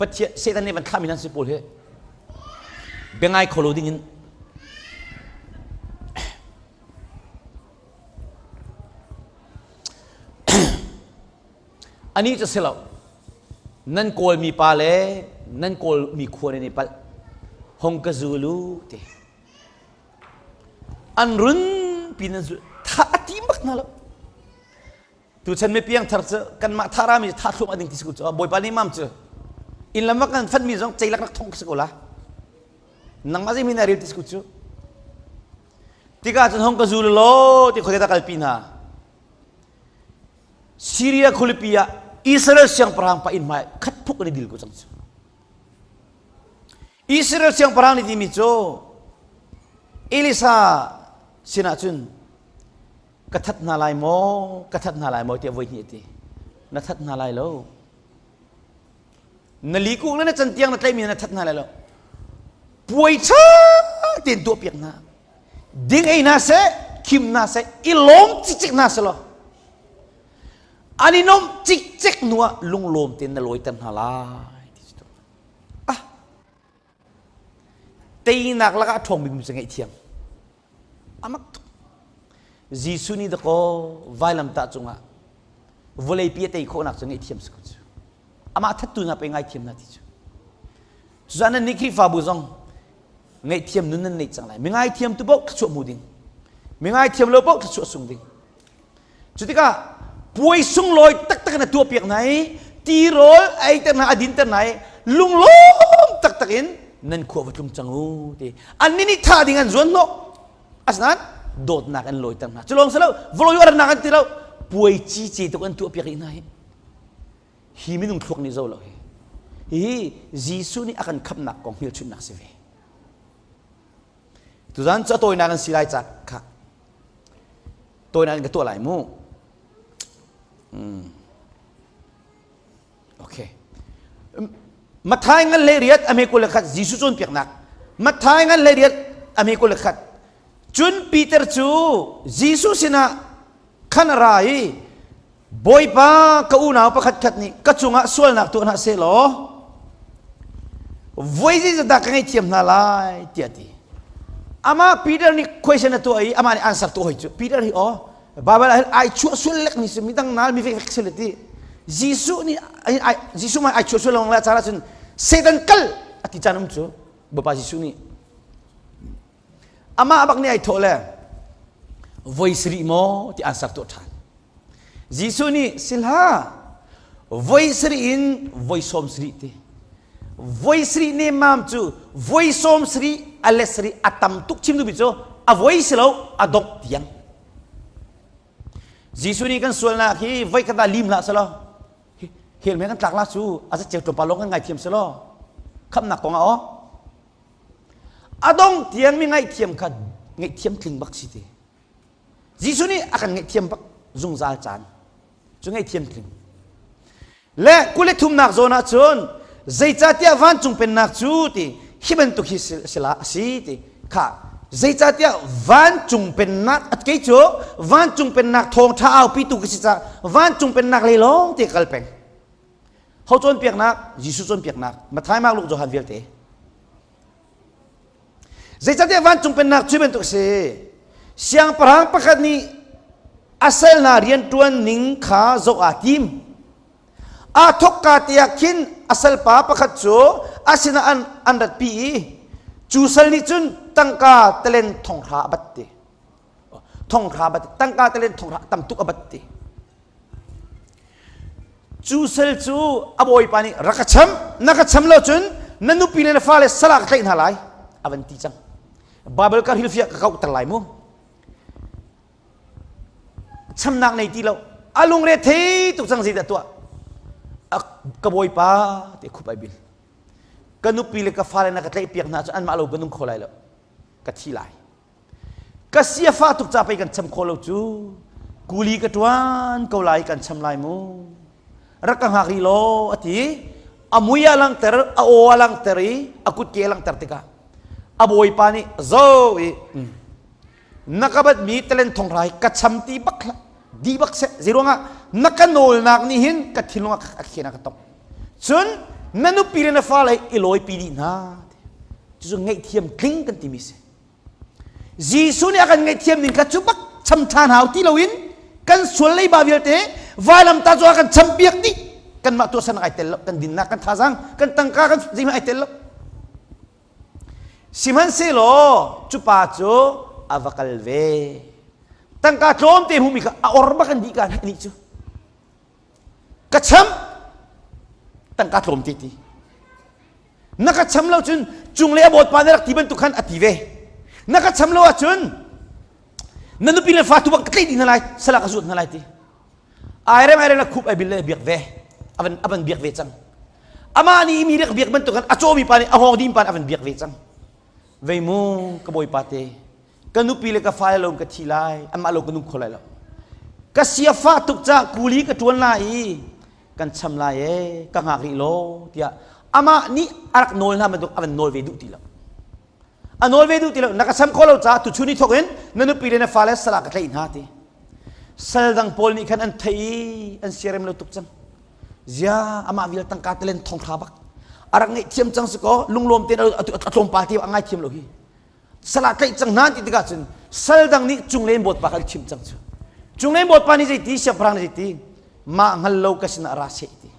Pathian Satan nih van thlahmi nan si pawl hi biangai kho lo ding in Anih cu si lo. Nan Kawlmi pa le nan Kawlmi khua nan i palh. Hong ka zul u ti. An run pi nan zul. Tha a ti bak hna lo. Tuchan mi piangthar cu kanmah tharami tha thlum a ding ti si ko cu. Bawipa nih mam cu inn lam kan fanmi zong ceilak rak thong si ko la. Nangmah zei min na rel ti si ko cu. Tikah cun hong ka zul law ti khuate kalpi hna. Syria khualipi ah Israel siangpahrang pa inn hmai khat phuk an i dil ko cang cu. Israel siangpahrang nih timi cu Elisa sinah cun ka that hna lai maw ka that hna lai maw tiah voi hnih a ti. Na that hna lai lo. Na likuk le na cantiang na tlaihmi na that hna lai lo. Puai ṭha tein tuahpiak hna. Ding ei hna seh, khim hna seh, i lawm cikcek hna seh law an i nuamh cikcek hnu ah lunglawm tein na lawiter hna lai ti cu ah teinak lakah a ṭhawng bikmi cu ngaihthiam amak tuk Jesuh nih dakaw vailamtah cungah vawleipi a tei khawhnak cu ngaihthiam si ko cu amah thattu hna pei ngaithiam hna ti cu cucaah nan nih Khrihfabu zong ngaihthiam nun nan neih cang lai mi ngaithiam tu paoh thluachuah hmu ding mi ngaithiam lo paoh thluachuah sung ding cu tikah puai sunglawi taktak in a tuahpiak hna i tirawl a eiter hna a dinter hna i lunglawm taktak in nan khua va tlung cang u ti annih nih thah ding an zuan hnawh asinain dawtnak an lawiter hna cu lawng si lo vawlei arnak an ti lo puai cice tuk an tuahpiak rih hna hi hi minung thluak nih zo lo hi hihi Jesuh nih a kan khamhnak kong hmelchunhnak si ve tuzan cu a tawinak an si lai ca kha tawinak in ka tuah lai mu Okay. Mathai ngan le riat a me 21 Jesuh cawnpiaknak. Mathai ngan le riat a me 21. Cun Peter cu Jesuh sinah khan a ra i Bawipa ka unau pakhat khat nih ka cungah sualnak tuah hna seh law voi zeizat dah ka ngaihthiam hna lai tiah a ti. Amah Peter nih question a tuah i amah nih answer tuah hoi cu. Peter hi aw Bible ah hin ai chuah sual lek ni si midang nal mi vek vek sel ti. Jesuh nih Jesuh mah ai chuah sual lawng la caan ahcun Satan kal a ti caan um cu. Bawipa Jesuh nih amah bak nih ai thawh le voi sarih maw ti answer tuah ṭhan. Jesuh nih sihlah voi sarih in voi sawm sarih ti. Voi sarih nemmam cu voi sawm sarih a let sarih a tam tuk chim duhmi cu a voi si lo a dongh tiang. Jesuh nih kan sualnak hi voi khat ah lim hlah selaw hell mei kan tlak la cu a zaceu tlawmpal lawng kan ngaithiam selaw khamhnak kong ah aw a dong tiang mi ngaihthiam kha ngaihthiam tling bak si ti. Jesuh nih a kan ngaihthiam bak zungzal caan cu ngaihthiam tling. Le kule thumnak zawn ah cun zeicahtiah vancung pennak cu ti hi bantuk hi sila a si ti kha zeicahtiah vancung pennak at kei cu vancung pennak thawngṭha aupitu ka si caah vancung pennak lei lawng te kal peng. Ho cawnpiaknak Jesuh cawnpiaknak Matthai Mark Luke Johan vialte Zeicahtiah vancung pennak cu bantuk a si. Siangpahrang pakhat nih a sal hna rianṭuan ning kha zoh aa tim. Aa thawkka te ah khin a salpa pakhat cu a sinah an, an ratpi i cu sal nih cun tangka talen thonghra a bat ti. Thonghra bat tangka talen thonghra tam tuk a bat ti. Cu sal cu a bawipa nih rak ka cham, na ka cham lo cun na nupi le na fale sal ah ka tlaih hna lai a van ti cang. Bible ka hrilhfiah ka kauhter lai mu. Chamnak nei ti lo. A lungre thei tuk cang zeidah tuah. Ka bawipa te khup ai bil. Ka nupi le ka fale na ka tlaih piak hna cu anmah lo ka nung kho lai lo. Ka thi lai. Ka siafa tuk ca pei kan cham khawh lo cu. Kuli ka ṭuan ko lai kan cham lai mu. Rak ka hngak rih law a ti. A mui a langhter, a aw a langhter i a kutke a langhter tikah a bawipa nih zo i na ka batmi talent thong rai ka cham ti bak hlah di bak seh zeiruangah na ka nawlnak nih hin ka thinlung ah a khen a ka tong cun na nupi le na fale i lawipi dih hna cucu ngaihthiam tling kan timi si Jesuh nih a kan ngaihthiam ning kha cu bak cham ṭhan hau ti loin kan sual leiba vialte vailamtah cu a kan champiak dih kanmah tuahsernak ai tel lo kan dinnak kan thazaang kan tangka kan zeihmanh ai tel lo sihmanhsehlaw cu pa cu a va kal ve tangka tlawmte hmumi kha a or bak an dih ka nih cu ka cham tangka tlawmte ti Na ka cham lo cun cunglei a bawtpa nih rak ti bantuk khan a ti ve. Na ka cham lo ahcun na nupi le fa tu bang ka tlaih dih hna lai, sala ka zuat hna lai ti. Airem airem la khup ai bil le biak ve. Avan avan biak ve cang. Amah nih mi rak biak bantuk khan a cawmi pa nih a hawng ding pa nih avan biak ve cang. Vei mu ka bawipa te ka nupi le ka fale lo ka thi lai amah lo ka nung kho lai lo ka siafa tuk ca kuli ka ṭuan lai i kan cham lai e ka ngak rih law tiah amah nih a rak nawl hna bantuk a van nawl ve duh ti lo a nawl ve duh ti lo na ka cham kho lo caah tuchun i thawk in na nupi le na fale sal ah ka tlaih hna ti sal dang pawl nih khan an theih i an siarem lo tuk cang zia amah vial tangka talen thong thla bak a rak ngeih thiam cang si ko lunglawm tein a tlawmpal te a ngai thiam lo hi sal ah tlaih cang hna ti tikah cun sal dang nih cunglen bawipa kha an chimh cang cu cunglen bawipa nih zeiti siangpahrang nih zeiti mah hngal lo ka sinah ra seh ti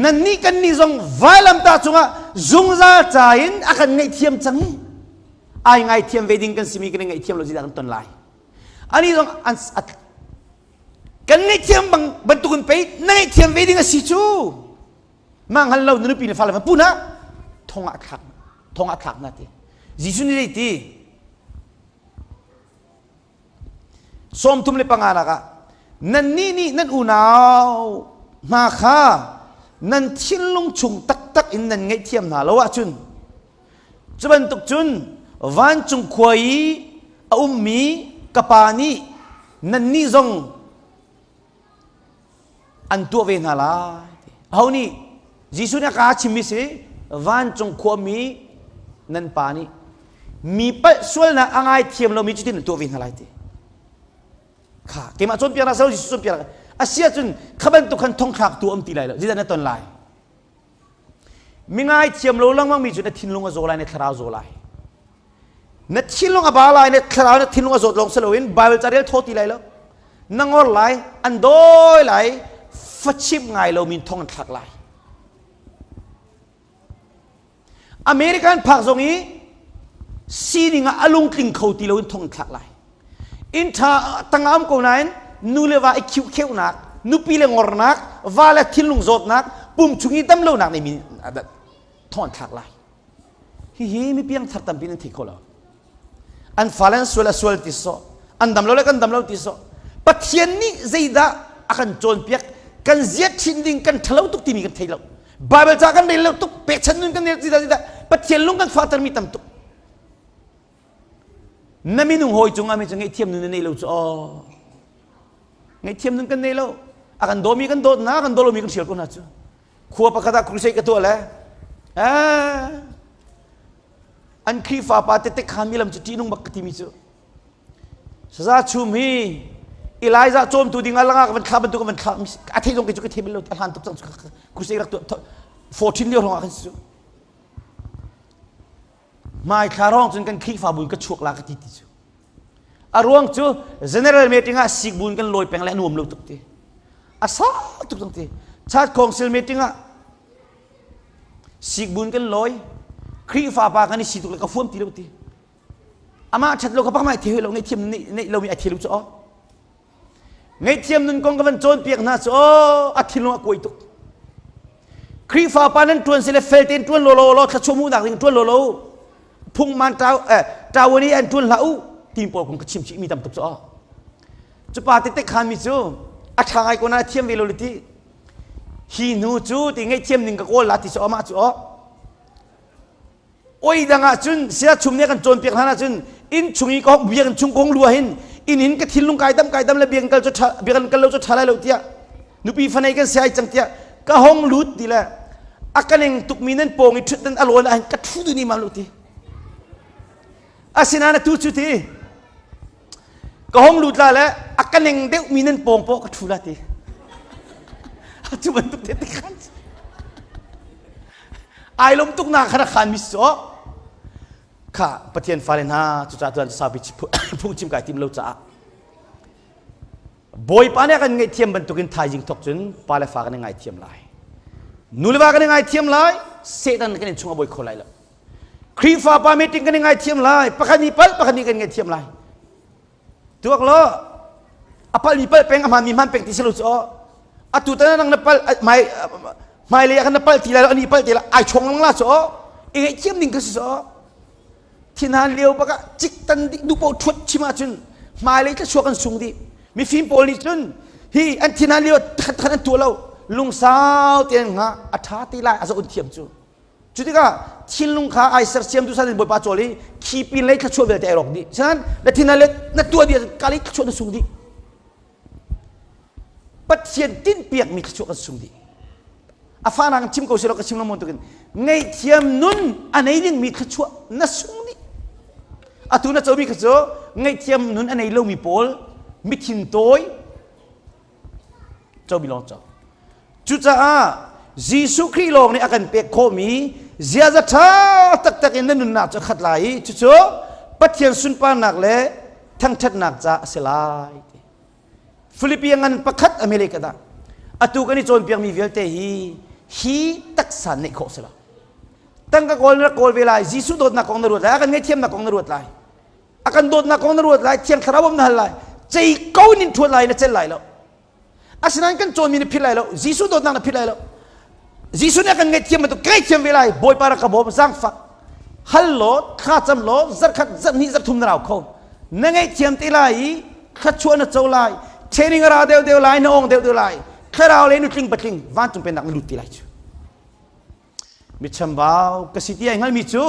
nannih kan nih zong vailamtah cungah zungzal ca in a kan ngaihthiam cang hi ai ngaithiam ve ding kan simi kan i ngaihthiam lo zeidah kan ton lai ani zong an kan ngaihthiam bang bantukin pei na ngaihthiam ve ding a si cu mah hngal lo na nupi le fale pu na thong ah thlak thong ah thlak na ti Jesuh nih zei ti 35 nak ah nannih nih nan unau hna kha nan thinlung chung taktak in nan ngaihthiam hna lo ahcun cu bantuk cun vancung khua i a ummi ka pa nih nannih zong an tuah ve hna lai. Aho nih Jesuh nih a ka chimmi si vancung khuami nan pa nih mi palh sualnak a ngaithiam lomi cutin an tuah ve hna lai ti. Kha keimah cawnpiaknak silo Jesuh cawnpiaknak a si ahcun kha bantuk khan thongthlak tu um ti lai lo zeidah na ton lai mi ngaithiam lo lengmang mi cu na thinlung a zaw lai na thlarau zaw lai. Na thinlung a ba lai, na thlarau na thinlung a zawt lawng si loin Bible ca rel thaw ti lai lo. Na ngor lai, an dawi lai, fachimh ngai lomi thong an thlak lai. American phak zong i sining ah a lungtling kho ti loin thong an thlak lai. Inn ṭha tangah um ko nain nu le va i khiuhkheuhnak, nupi le ngornak, va le thinlung zawtnak, pum chung i damlonak nih mi thong an thlak lai. Hihi mi piangthar tampi nan thei kho lo. An fale an sual a sual ti sawh, an dam lo le kan dam lo ti sawh. Pathian nih zeidah a kan cawnpiak, kan ziat chin ding kan ṭhalo tuk timi kan thei lo. Bible ca kan rel lo tuk, pekchan nun kan rel zeidah zeidah Pathian lung kan fahtermi tam tuk. Na minung hawi cungah mi cu ngaihthiam nun na nei lo cu aw. Ngaihthiam nun kan nei lo. A kan dawmi kan dawt hna, a kan daw lomi kan hrial ko hna cu. Khua pakhat ah crusade ka tuah le an Khrihfa pa tete khan mi lam cu ṭihnung bak ka timi cu. Saza chum hi Elijah cawmtu ding ah langak van thla bantuk van thla a thei zong ke cu ka thei bal lo a hlan tuk cang crusade rak tuah 14 lio hrawng ah khan cu. Hmaithla rawng cun kan Khrihfabu in ka chuak la ka ti ti cu. A ruang cu general meeting ah sikbu in kan lawi peng le a nuam lo tuk ti. A sa tuk cang ti. Church council meeting ah sikbu in kan lawi. Khrihfa pa kan i si tuk le ka fuam ti lo ti. Amah ṭhat lo ka pak mai thei lo ngaihthiam neih lomi ai thei lo cu aw. Ngaihthiam nun kong ka van cawnpiak hna cu aw a thinlung a kuai tuk. Khrihfa pa nan ṭuan si le fel tein ṭuan law law thluachuah hmuhnak ding ṭuan law law phung man ṭau eh ṭau ni an ṭuan hlah u ti pawl kong ka chim chih mi tam tuk cu aw. Cu pa te khan mi cu a ṭha ngai ko na thiam ve lo le ti. Hi hnu cu ti ngaihthiam ning ka kawl la ti cu amah cu aw. Oi dang ah cun sia chum nih kan cawnpiak hlan ahcun inn chung i ka biakinn chung kong lu ahhin inn in ka thinlung kai dam kai dam le biakinn kal cu ṭha biakinn kal lo cu ṭha lai lo tiah nupi fanei kan si ai cang tiah ka hong lut ti le a ka neng tukmi nan pawng i ṭhut nan a lawn ahhin ka ṭhu du ni mam lo ti asinain atu cu ti ka hong lut la le a ka neng deuhmi nan pawng paw ka ṭhu la ti cu bantuk te te khan ai lom tuk na kha khan mi so kha Pathian fale hna cucaah tuan saupi phungchim kai tim lo caah Bawipa nih a kan ngaihthiam bantukin thaizing thok cun pa le fa kan i ngaithiam lai nu le va kan i ngaithiam lai Satan kan in chung a bawi kho lai lo Khrihfa pa meeting kan i ngaithiam lai pakhat nih palh pakhat nih kan ngaithiam lai Tuak law a palmi palh peng a hmaanmi hmaan peng ti si lo cu aw. Atu tan nang na palh hmai hmailei ah khan na palh ti lai lo ani palh ti lai ai chong lang la cu aw. I ngaihthiam ding kha si cu aw. Thinhan lio bak ah cik tan dih duh paoh ṭhuat chim ahcun hmailei thluachuah kan sung dih. Mifim pawl nih cun hi an thinhan lio khat khat an tuah lo lungsau tein hngah a ṭha ti lai a zoh thiam cu. Cu tikah thinlung kha ai sersiam tu san Bawipa cawl i khi pin lei thluachuah vialte ai rawk dih. Sinan na thin le na tuah dih ahcun kali thluachuah na sung dih. Pathian tinhpiakmi thluachuah kan sung dih. A fa nak chim ko silo ka chim lo tukin ngaihthiam nun a nei dingmi thluachuah na sung dih. Atu na comi kha cu ngaihthiam nun a nei lomi pawl mithin tawi comi lawng co. Cucaah Jesuh Khrih lawng nih a kan pek khawhmi ziaza ṭha taktak in na nunnak cu a khat lai i cucu Pathian sunparnak le thangṭhatnak ca a si lai. Filipi ngan pakhat a mele ka dah. Atu kan i cawnpiakmi vialte hi hi taksa neih khawh si lo. Tangka kawl na rak kawl ve lai, Jesuh dawtnak kong na ruat lai, a kan ngaihthiamnak kong na ruat lai. A kan dawtnak kong na ruat lai, Thiang Thlarau na hal lai. Cei ko nin ṭhuat lai na cel lai lo. Asinain kan cawnmi na philh lai lo. Jesuh dawtnak na philh lai lo. Jesuh nih a kan ngaihthiam bantuk ka ngaihthiam ve lai. Bawipa rak ka bawm zaangfak. Hal law, thla cam law, zarkhat, zarhnih, zarhthum na rau kho. Na ngaihthiam te lai i thluachuah na co lai. Training a ra deuh deuh lai, na ong deuh deuh lai. Thlarau le nutling patling vancung pennak na lut ti lai cu. Mi chambau ka si ti ai hngalmi cu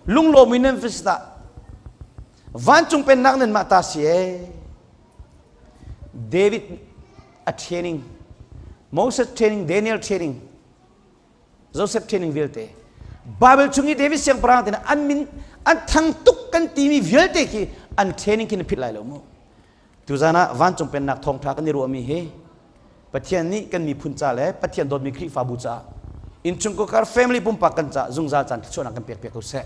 lunglawm in nan va si dah. Vancung pennak nan mah ta si ee. David a training, Moses training, Daniel training, Joseph training vialte. Bible chung i David siangpahrang te an min an thang tuk kan timi vialte khi an training khi na phit lai lo mu. Tuzan ah vancung pennak thawngtha kan i ruahmi hi Pathian nih kan miphun ca le Pathian dawtmi Khrihfabu caah innchungkhar family pumpak kan ca zungzal caan thluachuahnak kan pek piak ko seh.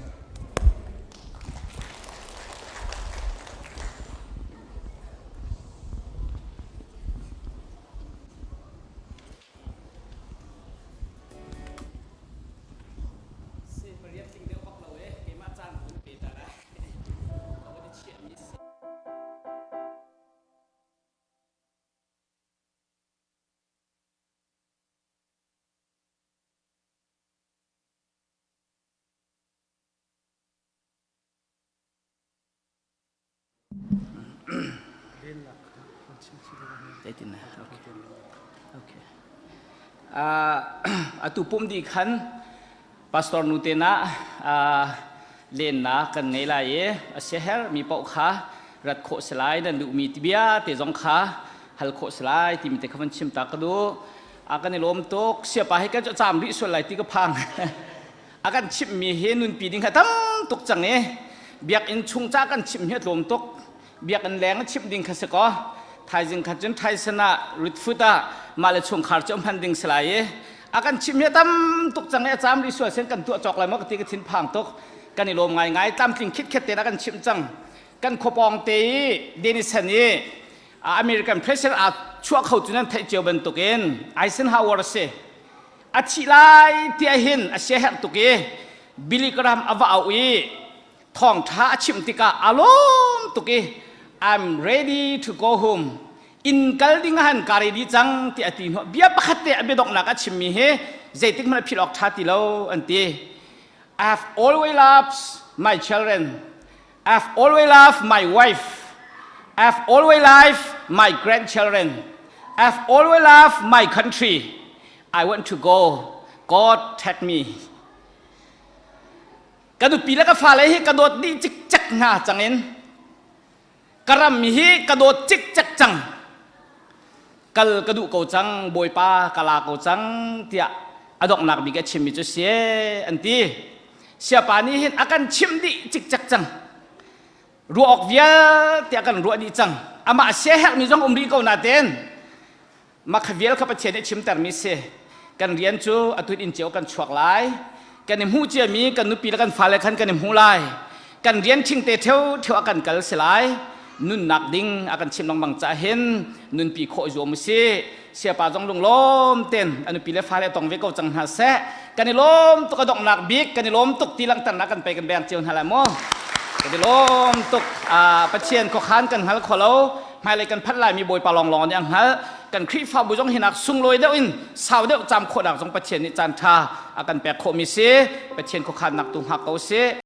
Zeitin okay. Okay. Atu pum di khan pastor nu te na lennak kan ngei lai i a siaher mi paoh kha rat khawh si lai nan duhmi ti bia te zong kha hal khawh si lai timi te kha van chim ta ka duh. A kan i lawm tuk. Siapa hi kan cu caam rih sual lai ti ka phang. A kan chimhmi hi nunpi ding kha tam tuk cang i biakinn chung ca kan chimh hi a tlawm tuk. Biakinn leng a chimh ding kha si kaw thaizing khat cun thaisen ah ritfut ah mah le chungkhar cu hman ding si lai i a kan chimh hi a tam tuk cang i a caam rih sual sen kan tuah cawk lai maw ka ti ka thin phang tuk. Kan i lawm ngaingai. Tlamtling khitkhet tein a kan chimh cang. Kan khuapawng te i Denison i American president aa chuah kho cu nan theih cio bantukin Eisenhower a si. A thih lai ti ah hin a siaherh tuk i Billy Graham a va auh i thawngṭha a chimh tikah a lawm tuk i I'm ready to go home inn kal ding ah han ka ready cang ti a ti hnuah bia pakhat te a biadonghnak a chimmi hi zeitik hmanh a philh awk ṭha ti lo an ti. I have always loved my children. I have always loved my wife. I have always loved my grandchildren. I have always loved my country. I want to go. God take me. Ka nupi le ka fale hi ka dawt dih cikcek hna cang in ka ram hi ka dawt cikcek cang. Kal ka duh ko cang, Bawipa ka la ko cang tiah a donghnak bik a chimmi cu si an ti. Siapa nih hin a kan chimh dih cikcek cang. Ruah awk vialte a kan ruah dih cang. Amah siaherhmi zong um rih ko natein Mah kha vial kha Pathian nih chimtermi si. Kan rian cu atu in cio kan chuak lai. Kan i hmuh ciami kan nupi le kan fale khan kan i hmu lai. Kan rian ṭhingte ṭheu a kan kal si lai. Nunnak ding a kan chim lengmang cah hin nunpi khawh zuam u sih. Siapa zong lunglawm ten a nupi le fale tong ve ko cang hna seh. Kan i lawm tuk a donghnak bik kan i lawm tuk ti langhternak kan pei kan beng cio hna lai mu. Kan i lawm tuk. Pathian khuakhan kan hngal kho lo. Hmailei kan phanh laimi Bawipa lawnglawng nih a hngalh. Kan Khrihfabu zong hinak sunglawi deuh in sau deuh caam khawhnak zong Pathian nih caan ṭha a kan pek khawhmi si. Pathian khuakhannak tu hngak ko sih.